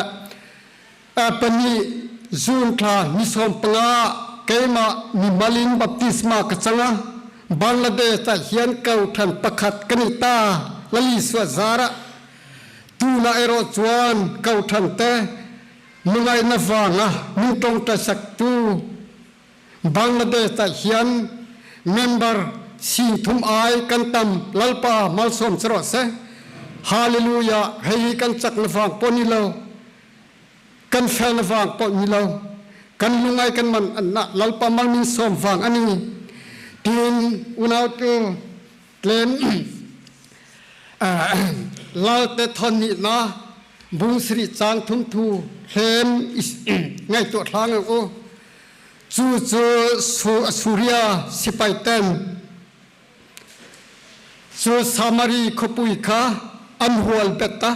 pahnih June thla ni 15 keimah mimal in baptisma ka cang a Bangladesh ah hian kothan pakhat kan i ta lali sua zar ah tuna erawh chuan kothan te nungai na vanga min tongta sak tu Bangladesh ah hian member 30,000 ai kan tam lalpa malsawm che rawh se hallelujah hei hi kan chak na vang pawh ni lo kan fel na vang pawh ni lo kan lungai kan man an na lalpa mal min sawm vang ani tin unau tu tlem lalte thon ni na bung sri chang thum thu hlem ngai tu thlang u chu chu Suria sipai ten chu Samari khawpui kha an hual bet a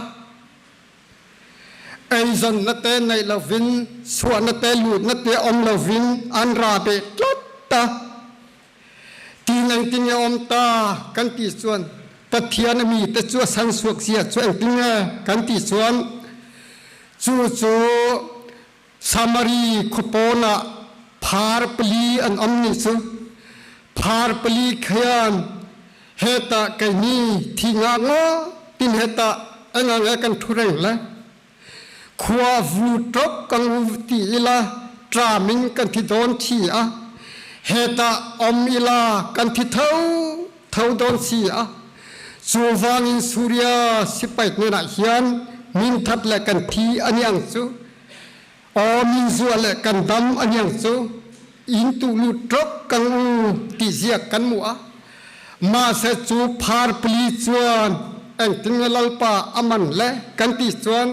Eizawnna te neih lovin, chhuahna te lutna te awm lovin an ra beh tlat a. Tin engtin nge awm ta kan tih chuan Pathian a mite chu a san chhuak zia chu engtin nge kan tih chuan chu chu Samari khuapawn ah phar pali an um ni cu phar pali khian hetah keini thi nga ngaw tin hetah engang e kan thu reng le khua vu ṭop kan u ti ila ṭam in kan thi dawn thi a hetah om ila kan thi tho tho dawn si a Chuvangin Suria sipai hnenah hian min that le kan thi aniang cu aw min zua le kan dam aniang cu inn tu lu ṭok kan u ti ziak kan mu a mahse cu phar pali chuan engtin nge lalpa aman le kan ti chuan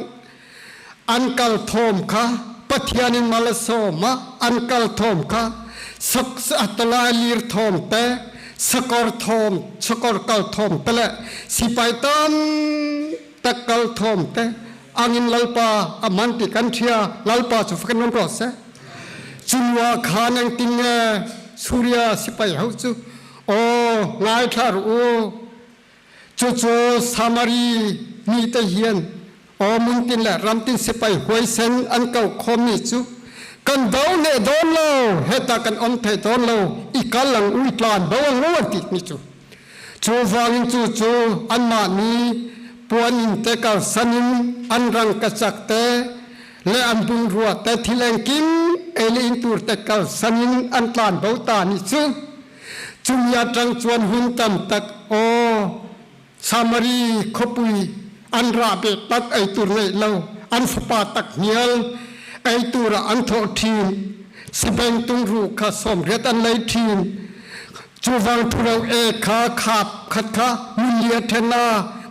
an kal thawm kha Pathian in mal a sawm a an kal thawm kha tolai lir thawm te sakor thawm sakor kal thawm te le sipai tam tak kal thawm te angin lalpa aman ti kan thia lalpa chu fakin nom ro se chunwa khan engtin nge Surya sipai ho chu o ngai thla ru Cucu Samari mite hian aw muntin le ramtin sipai huaisen an ko khawmmi cu kan do ne dawn lo heta kan om thei dawn lo i kal ang u i tlan bo ang u an ti mi cu cu vangin cu cu anmah ni puan in te kalsan in an rang ka chak te le an bungrua te thil engkim ei le in tur te kalsan in an tlan bo ta ni cu Cumi aṭang chuan hun tam tak aw Samari khuapui an rah beh tak ei tur ngeih lo an fapa tak hnial ei tur ah an thawh ṭhin sabeng tungruh kha 80 an lei ṭhin cuvang ṭhuro e kha khap khat kha mun lia ṭhen a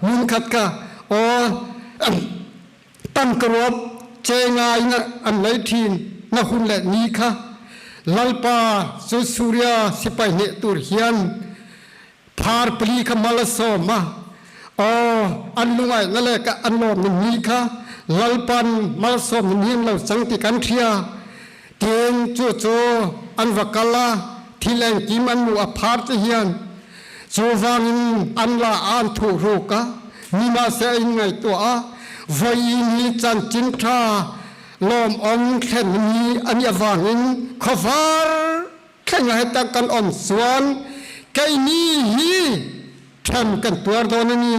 mun khat kha aw tangkaruap ce ngai in an lei ṭhin na hun le ni kha lalpa cu Suria sipai hneh tur hian phar pali kha mal a sawm a aw an lungai na le ka an lawm ni ni kha lalpan malsawm ni lo cang ti kan thria tin cu cu an va kal a thil engkim an mu a phar te hian cu vangin an la an thuh ruk a nima se in ngaihtuah a voi ni chanchin tha lawm om thlen ni ani awangin khawvar thleng heta kan om chuan keini hi ṭhen kan tuar dawn a ni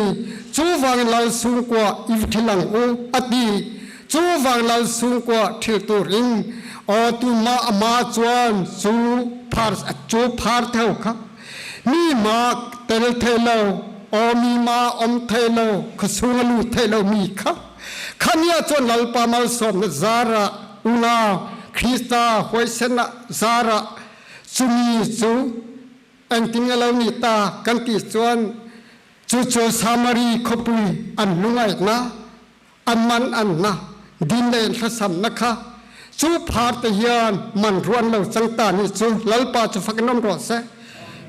chuvang lal sungkua i thil ang u a ti chuvang lal sungkua thil turin aw tu ma ama chuan chu phar chu phar theu kha mi ma tel thei lo. Aw mi ma awm thei lo, khuachung a lut thei lo mi kha. Khania chuan Lalpa malsawmna zarah unau Krista huaisenah zarah chumi chu engtin nge lo ni ta kan ti chuan cu cu Samari khuapui an lungaihnak an man an na din le thlacamnak kha cu phar te hian man ruan lo cang ta ni cu Lalpa cu fak in um rawh seh.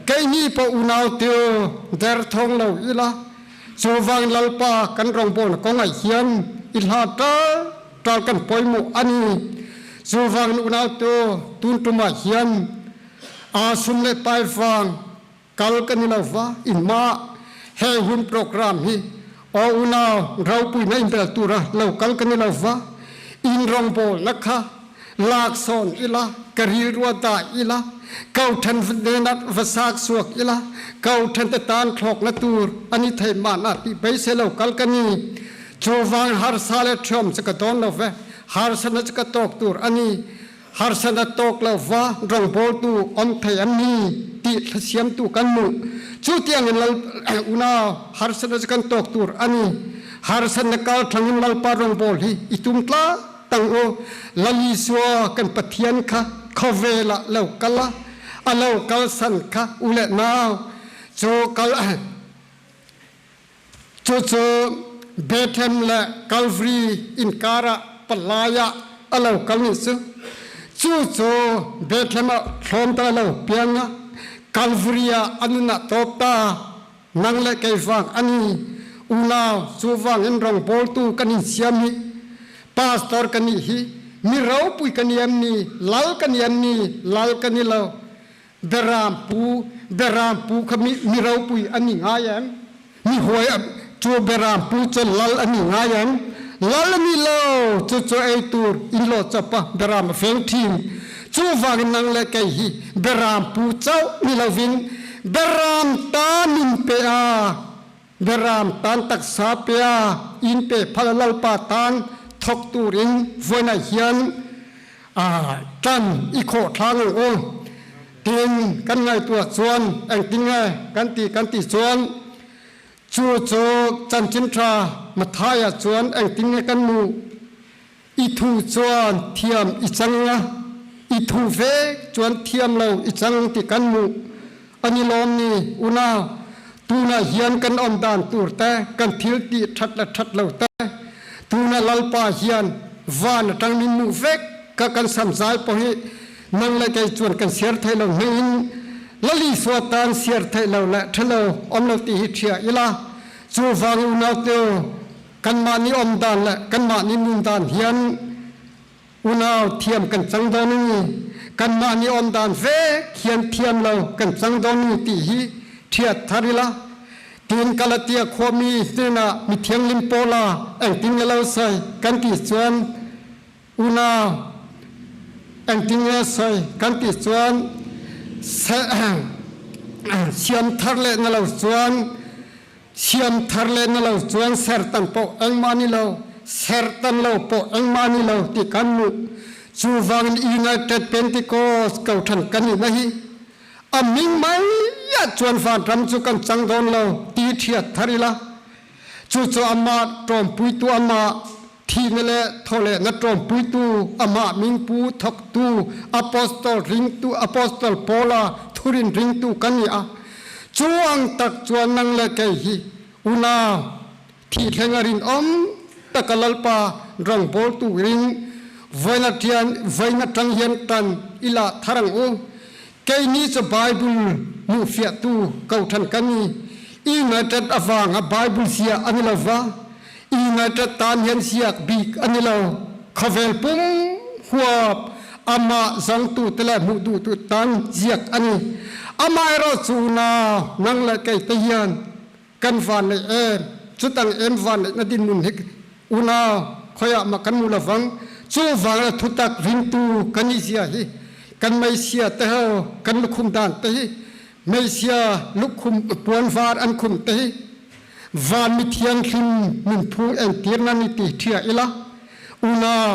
Kei ni pa unau tiu der thong lo ila cu vang Lalpa kan rawngbawl kong ah hian i hla ṭal ṭal kan poi mu ani. Cu vang unau tu tun tum ah hian aa sum le pai vang kal kan i lo va in ma he hun program hi o unau ropui na in bel tura lo kal kan i lo va in rawngbawl na kha lak sawn ila ka ril rua da ila ko than nenak va sak suak ila ko than te tan thlok na tur ani thei ma na ti bei se lo kal kani chu wang har sa le thiom cha ka don lo ve har sa na cha ka tok tur ani Harsat a tawk lo va rawngbawltu om thei an ni ti thlasiamtu kan mu. Cu tiangin lal unau harsat a kan tawk tur ani. Harsat na kal thangin lalpa rawngbawl hi i tum tla tang u. Lali sua kan Pathian kha khawvel ah lo kal a a lo kal san kha u le nau cu kal Cucu Bethlehem le Calvary innkar ah palai ah a lo kal ni cu. Cucu Bethlehem ah hlawm ta lo piang ah Calvary ah a nun ah tawp ta nang le kei vang ani unau cu vang in rawngbawltu kan in siam hi pastor kan i hi mi ropui kan iam ni lal kan iam ni lal kan i lo Berampu berampu kha mi mi ropui an i ngai em? Mi huai cu berampu cu lal an i ngai em? Lal an i lo cu cu ei tur in lo chapa beram a feng thin. Cu vangin nang le kei hi berampu chauh ni lovin beram ta min pe a beram tan taksa pe a in pe phal lalpa tan thok turin voina hian ṭan i khawh ṭhang u. Tin kan ngaihtuah chuan engtin nge kan ti kan ti chuan cu cu chanchin ṭha Matthai ah chuan engtin nge kan nu i thu chuan thiam i cang a i thu ve chuan thiam lo i cang ti kan mu an i lawm ni unau tuna hian kan om dan tur te kan thil ti ṭhat le ṭhat lo te tuna lalpa hian van aṭang min mu vek ka kan samzai pawh hi nang le kei chuan kan siar thei lo hming lali sua tan siar thei lo le ṭhalo om lo ti hi ṭhia ila cu vang unau teu kanmah ni om dan le kanmah ni nun dan hian Unau thiam kan cang dawn i kanmah nih om dan ve hian thiam lo kan cang dawn i ti hi ṭhiat thar ila tin Galatia khuami hnenah mithianghlim Paula engtin nge lo soi kan ti chuan unau engtin nge soi kan ti chuan siam thar le na lo chuan Siam thar le na lo chuan sertan poh engmah ni lo, sertan lo poh engmah ni lo ti kan mu. Cu vangin United Pentecost ko than kan i na hi. A ming mai ah chuan vanram cu kan cang dawn lo ti thiat thar ila. Cu cu amah ṭawmpuitu amah thihna le thawhlehna ṭawmpuitu amah mingpu thawktu apostol ringtu apostol Paula thurin ringtu kan i a cu ang tak chuan nang le kei hi unau thi thleng a rin om taka lalpa rawngbawl tu ring voina tian voina tang hian tan ila tharang u kei ni chu bible mu fiah tu ko than kan i united awanga bible sia ani lova United tan hian siak bik an ni lo. Khawvel pum huap amah zongtu te le hmuh duhtu tan ziak an ni. Amaherawh cu na nang le kei te hian kan van nei em cutang em van neih na dinhmun hi unau khoiah ma kan mu lovang cu vang le thutak ringtu kan i zia hi kan meisia te ho kan lukhum dan te hi meisia lukhum puan var an khum te hi Van mi thianghlim nunphung entir nan i ti ṭhia ila unau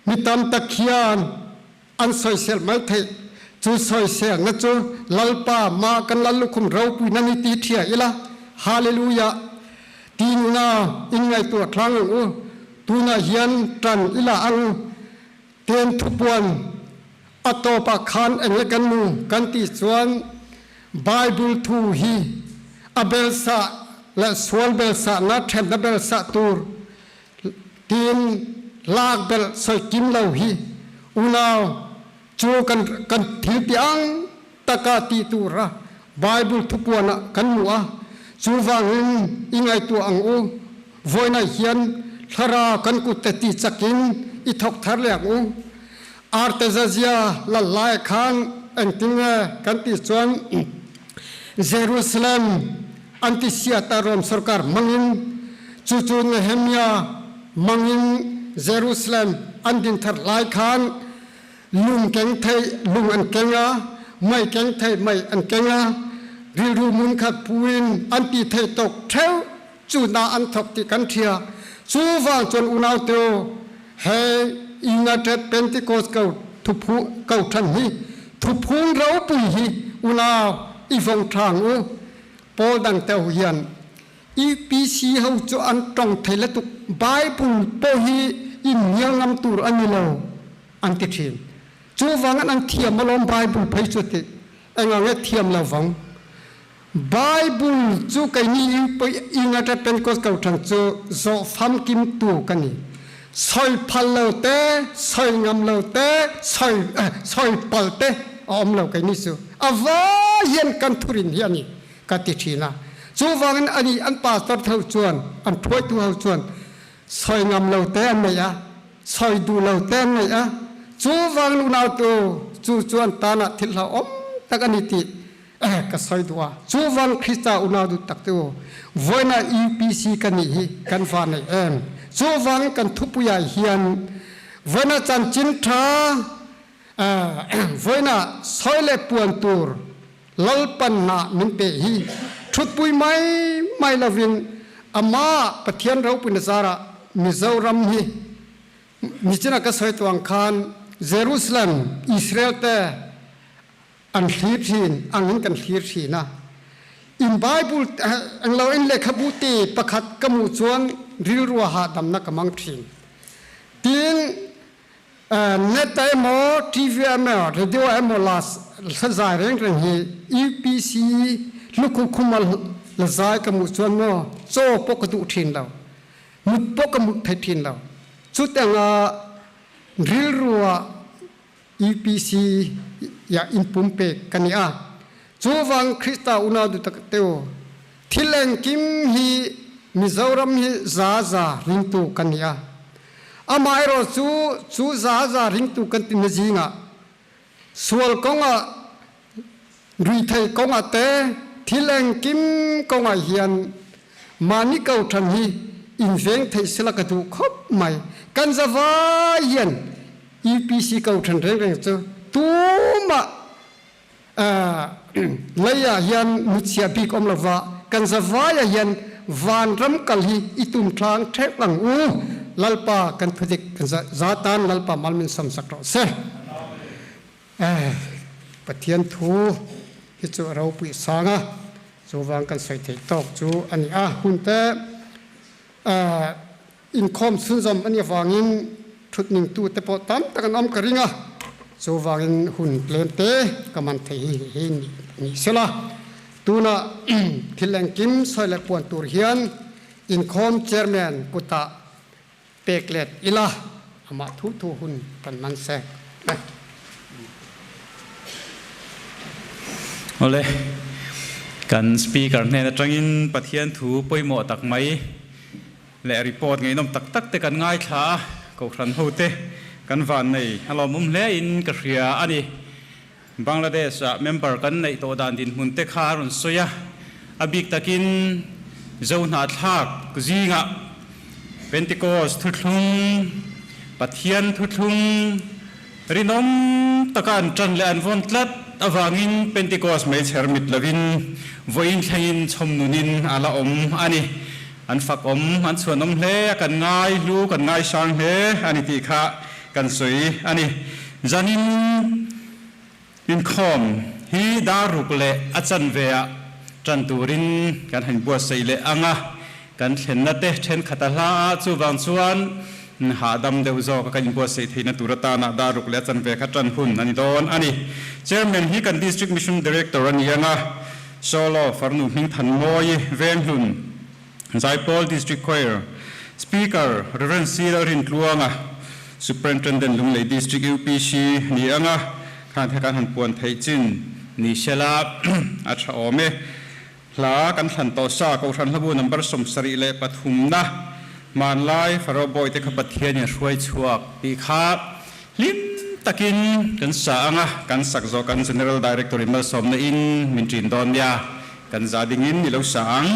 mi tam tak hian an soisel mai theih cu soisel na cu lalpa ma kan lal lukhum ropui nan i ti ṭhia ila. Hallelujah tiin unau in ngaihtuah thlang ang u. Tunah hian ṭan i la ang. Ten thupuan a tawpah khan enge kan nu kan ti chuan Bible thu hi a belsah le sual belsahnak ṭhenna belsah tur tiin lak belh soi kim lo hi unau cu kan kan thil ti ang taka ti tur a Bible thupuan ah kan hmu a chuvangin i ngaihtuah ang u voina hian thlarau kan kut te ti chakin i thok thar leh ang u Artezazia lal lai khan engtinge kan ti chuan Jerusalem an ti siat a Rom sarkar hmangin chu chu Nehemia hmangin Jerusalem an din thar lai khan lung keng thei lung an keng a mei keng thei mei an keng a rilru mun khat puin an ti thei tok theu chu na an thok ti kan thia chu wang chuan unau teo he United Pentecost ko thuphu ko than hi thuphung ro pui hi unau i vong thang u pawl dang teo hian UPC ho chu an tong thei la tuk Bible po hi in nial ngam tur ani lo an ti thin chu wang an thiam alom Bible phei chu ti enga nge thiam lo wang Bible chu kei ni United Pentecost ko thang chu zo fam kim tu ka ni soi phal lo te soi ngam lo te soi soi pal te a om lo kei ni chu awa hian kan thurin hi ani ka ti thin a chuvangin ani an pastor tho chuan an thuaitu ho chuan soi ngam lo te an nei a soi duh lo te an nei a chuvangin unau tu chu chuan tana thil hla om tak ani ti eh ka soi duh a chuvang Krista unau du tak tu voina UPC kan ni hi kan va nei em chuvang kan thupuia hian voina chanchin tha voina soi le puan tur Lalpan na min pe hi thutpui mai mai lovin ama Pathian ropui na zara Mizoram hi nichina ka sawi tuang khan Jerusalem Israel te an thlir thin angin kan thlir thin a in Bible englo in lehkhabu te pakhat ka mu chuan rilrua hahdamna ka mang thin tin Net emaw TV emaw radio emaw la zai reng reng hi UPC lukhu khuma la zai ka mu chuan maw chaw pawh ka duh thin lo mut pawh ka mut thei thin lo chutanga rilrua UPC ya in pumpek ka ni a chuwang Krista unau du tak teu thil engkim hi Mizoram hi za za ringtu kan ni a Amaherawh cu cu zaza ringtu kan timi zingah sual kongah ruithei kongah te thil engkim kongah hian mahni ko ṭhan hi in veng thei sela ka duh khop mai. Kan zavai hian UPC ko ṭhan rengreng cu tumah lei ah hian muchia bik om lova kan zavai ah hian vanram kal hi i tum tlang thek ang u lalpa kan thudik kan zatan lalpa malmin sam sak rawh se pathian thu hi chu ropui sanga chuwang kan soi thei tawk chu ani a hunte Inkhawm chhunzawm a nih avangin thutning tute pawh tam tak an awm ka ring a, chuvangin hun tlem te ka man thei hi hi ni sela. Tunah thil engkim sawi leh puan tur hian inkhawm chairman kutah pek let ila, amah thu thu hun kan man sek e. Awle, kan speaker hnen atangin Pathian thu pawimawh tak mai leh report ngaihnawm tak tak te kan ngaithla a, Kohhran ho te kan van nei a lawmawm hle in ka hria a ni. Bangladesh ah member kan neih tawh dan dinhmun te kha a rawn sawi a, a bik takin Zohnahthlak zingah Pentecost thuthlung, Pathian thuthlung rinawm taka an tan leh an vawn tlat avangin Pentecost meichher mit lovin vawiin thlengin chhawm nunin a la awm a ni. An fak awm, an chhuan awm hle a, kan ngai hlu, kan ngai hrang hle a ni tih kha kan sawi a ni. Zanin inkhawm hi dar ruk leh a chanve ah. Ṭan turin kan han buatsaih leh ang a, kan thlenna te ṭhenkhat a hla a, chuvang chuan hahdam deuh zawk a kan inbuatsaih theihna tur atana dar ruk leh a chanve kha ṭan hun a ni dawn a ni. Chairman hi kan District Mission Director a ni ang a, Solo Farnu Hmingthanmawi Venghlun Zaipawl District Choir Speaker Rev. C. Lalrintluanga Superintendent Lunglei District UPC ni ang a, Khan kha kan han puan theih chin ni sela a tha awm e. Hla kan thlan tawh sa Kohhran hlabu number 73 na hmanlai Pharaoh bawi te kha Pathianin hruai chhuak tih kha hlim takin kan sa ang a, kan sak zawh kan General Director in malsawmna in min ṭin dawn nia, kan za dingin i lo sa ang.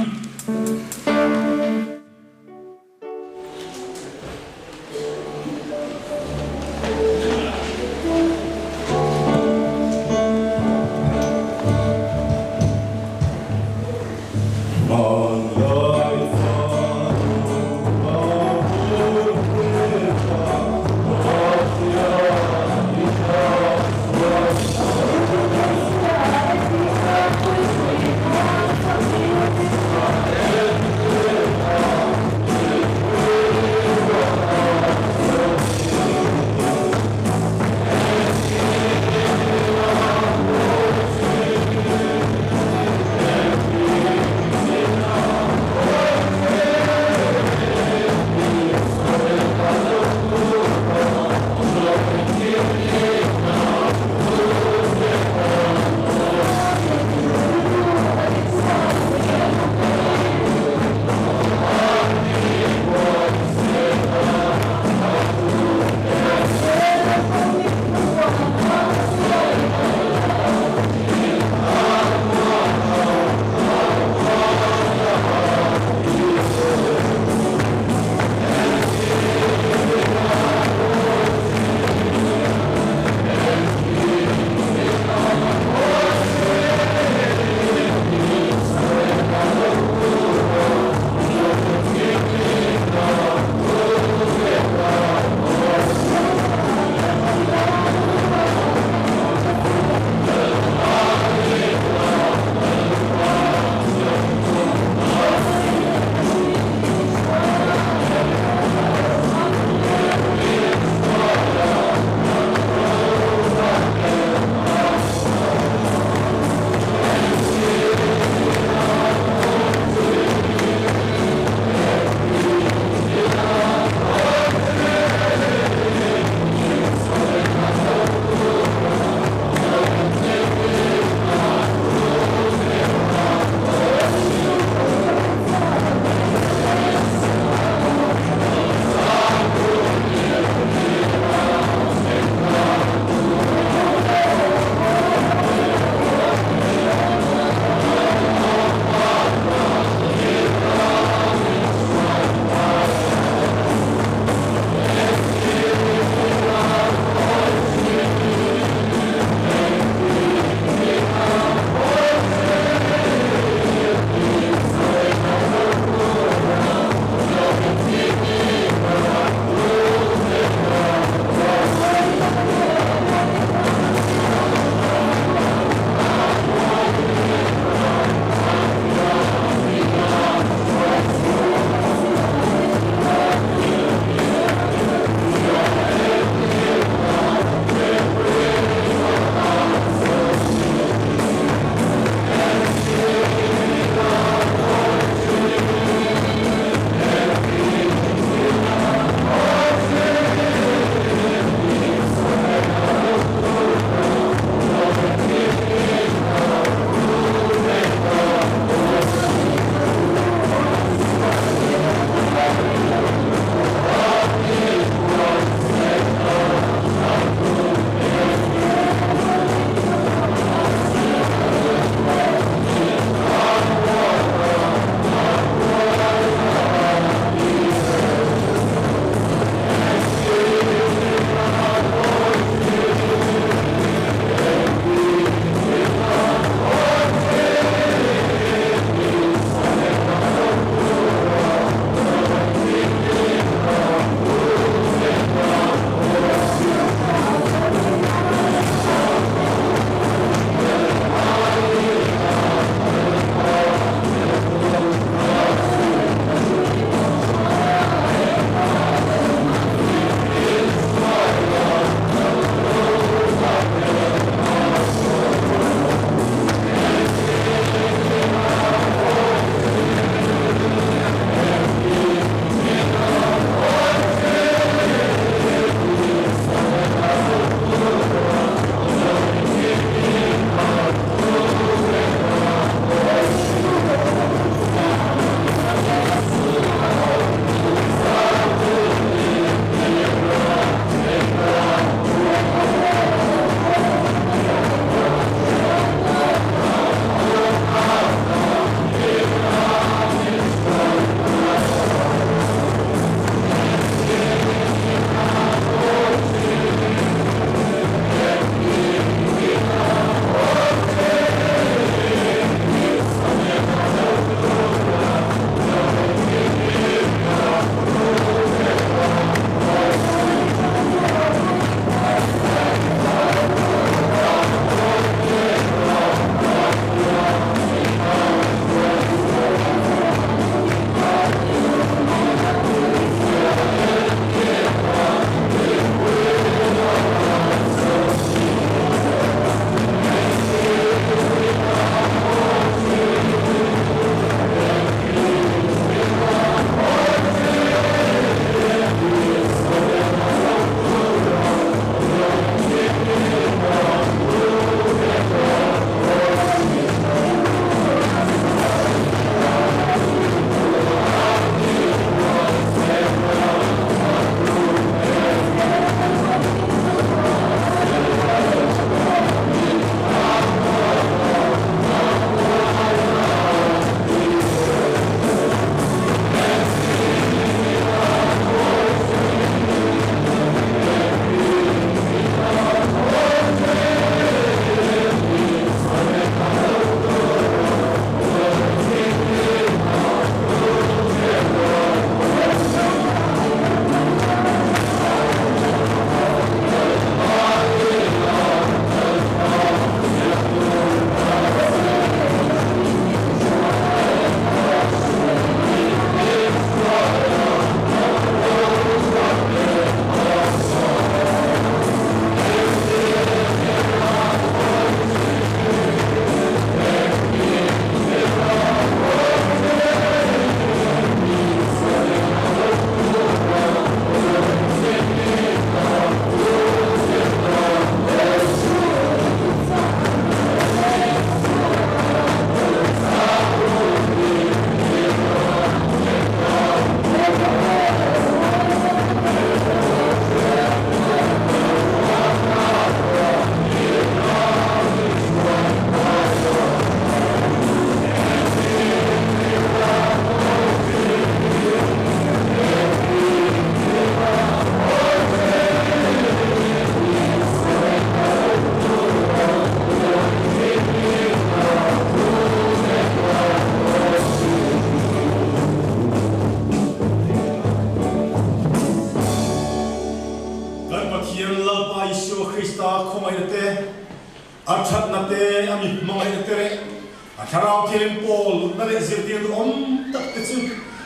A thlarau thilim pawl lutna leh zirtir duhawm tak te chu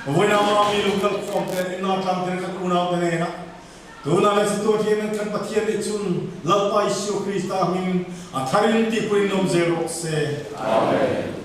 vawiin ama mi lung kal khawm te leh inau tlang te leh kan unau te nena tunah leh chatuan hian kan Pathian nih chun Lalpa Isua Krista hming a tharin tihpuiin lawm zel rawh se. Amen.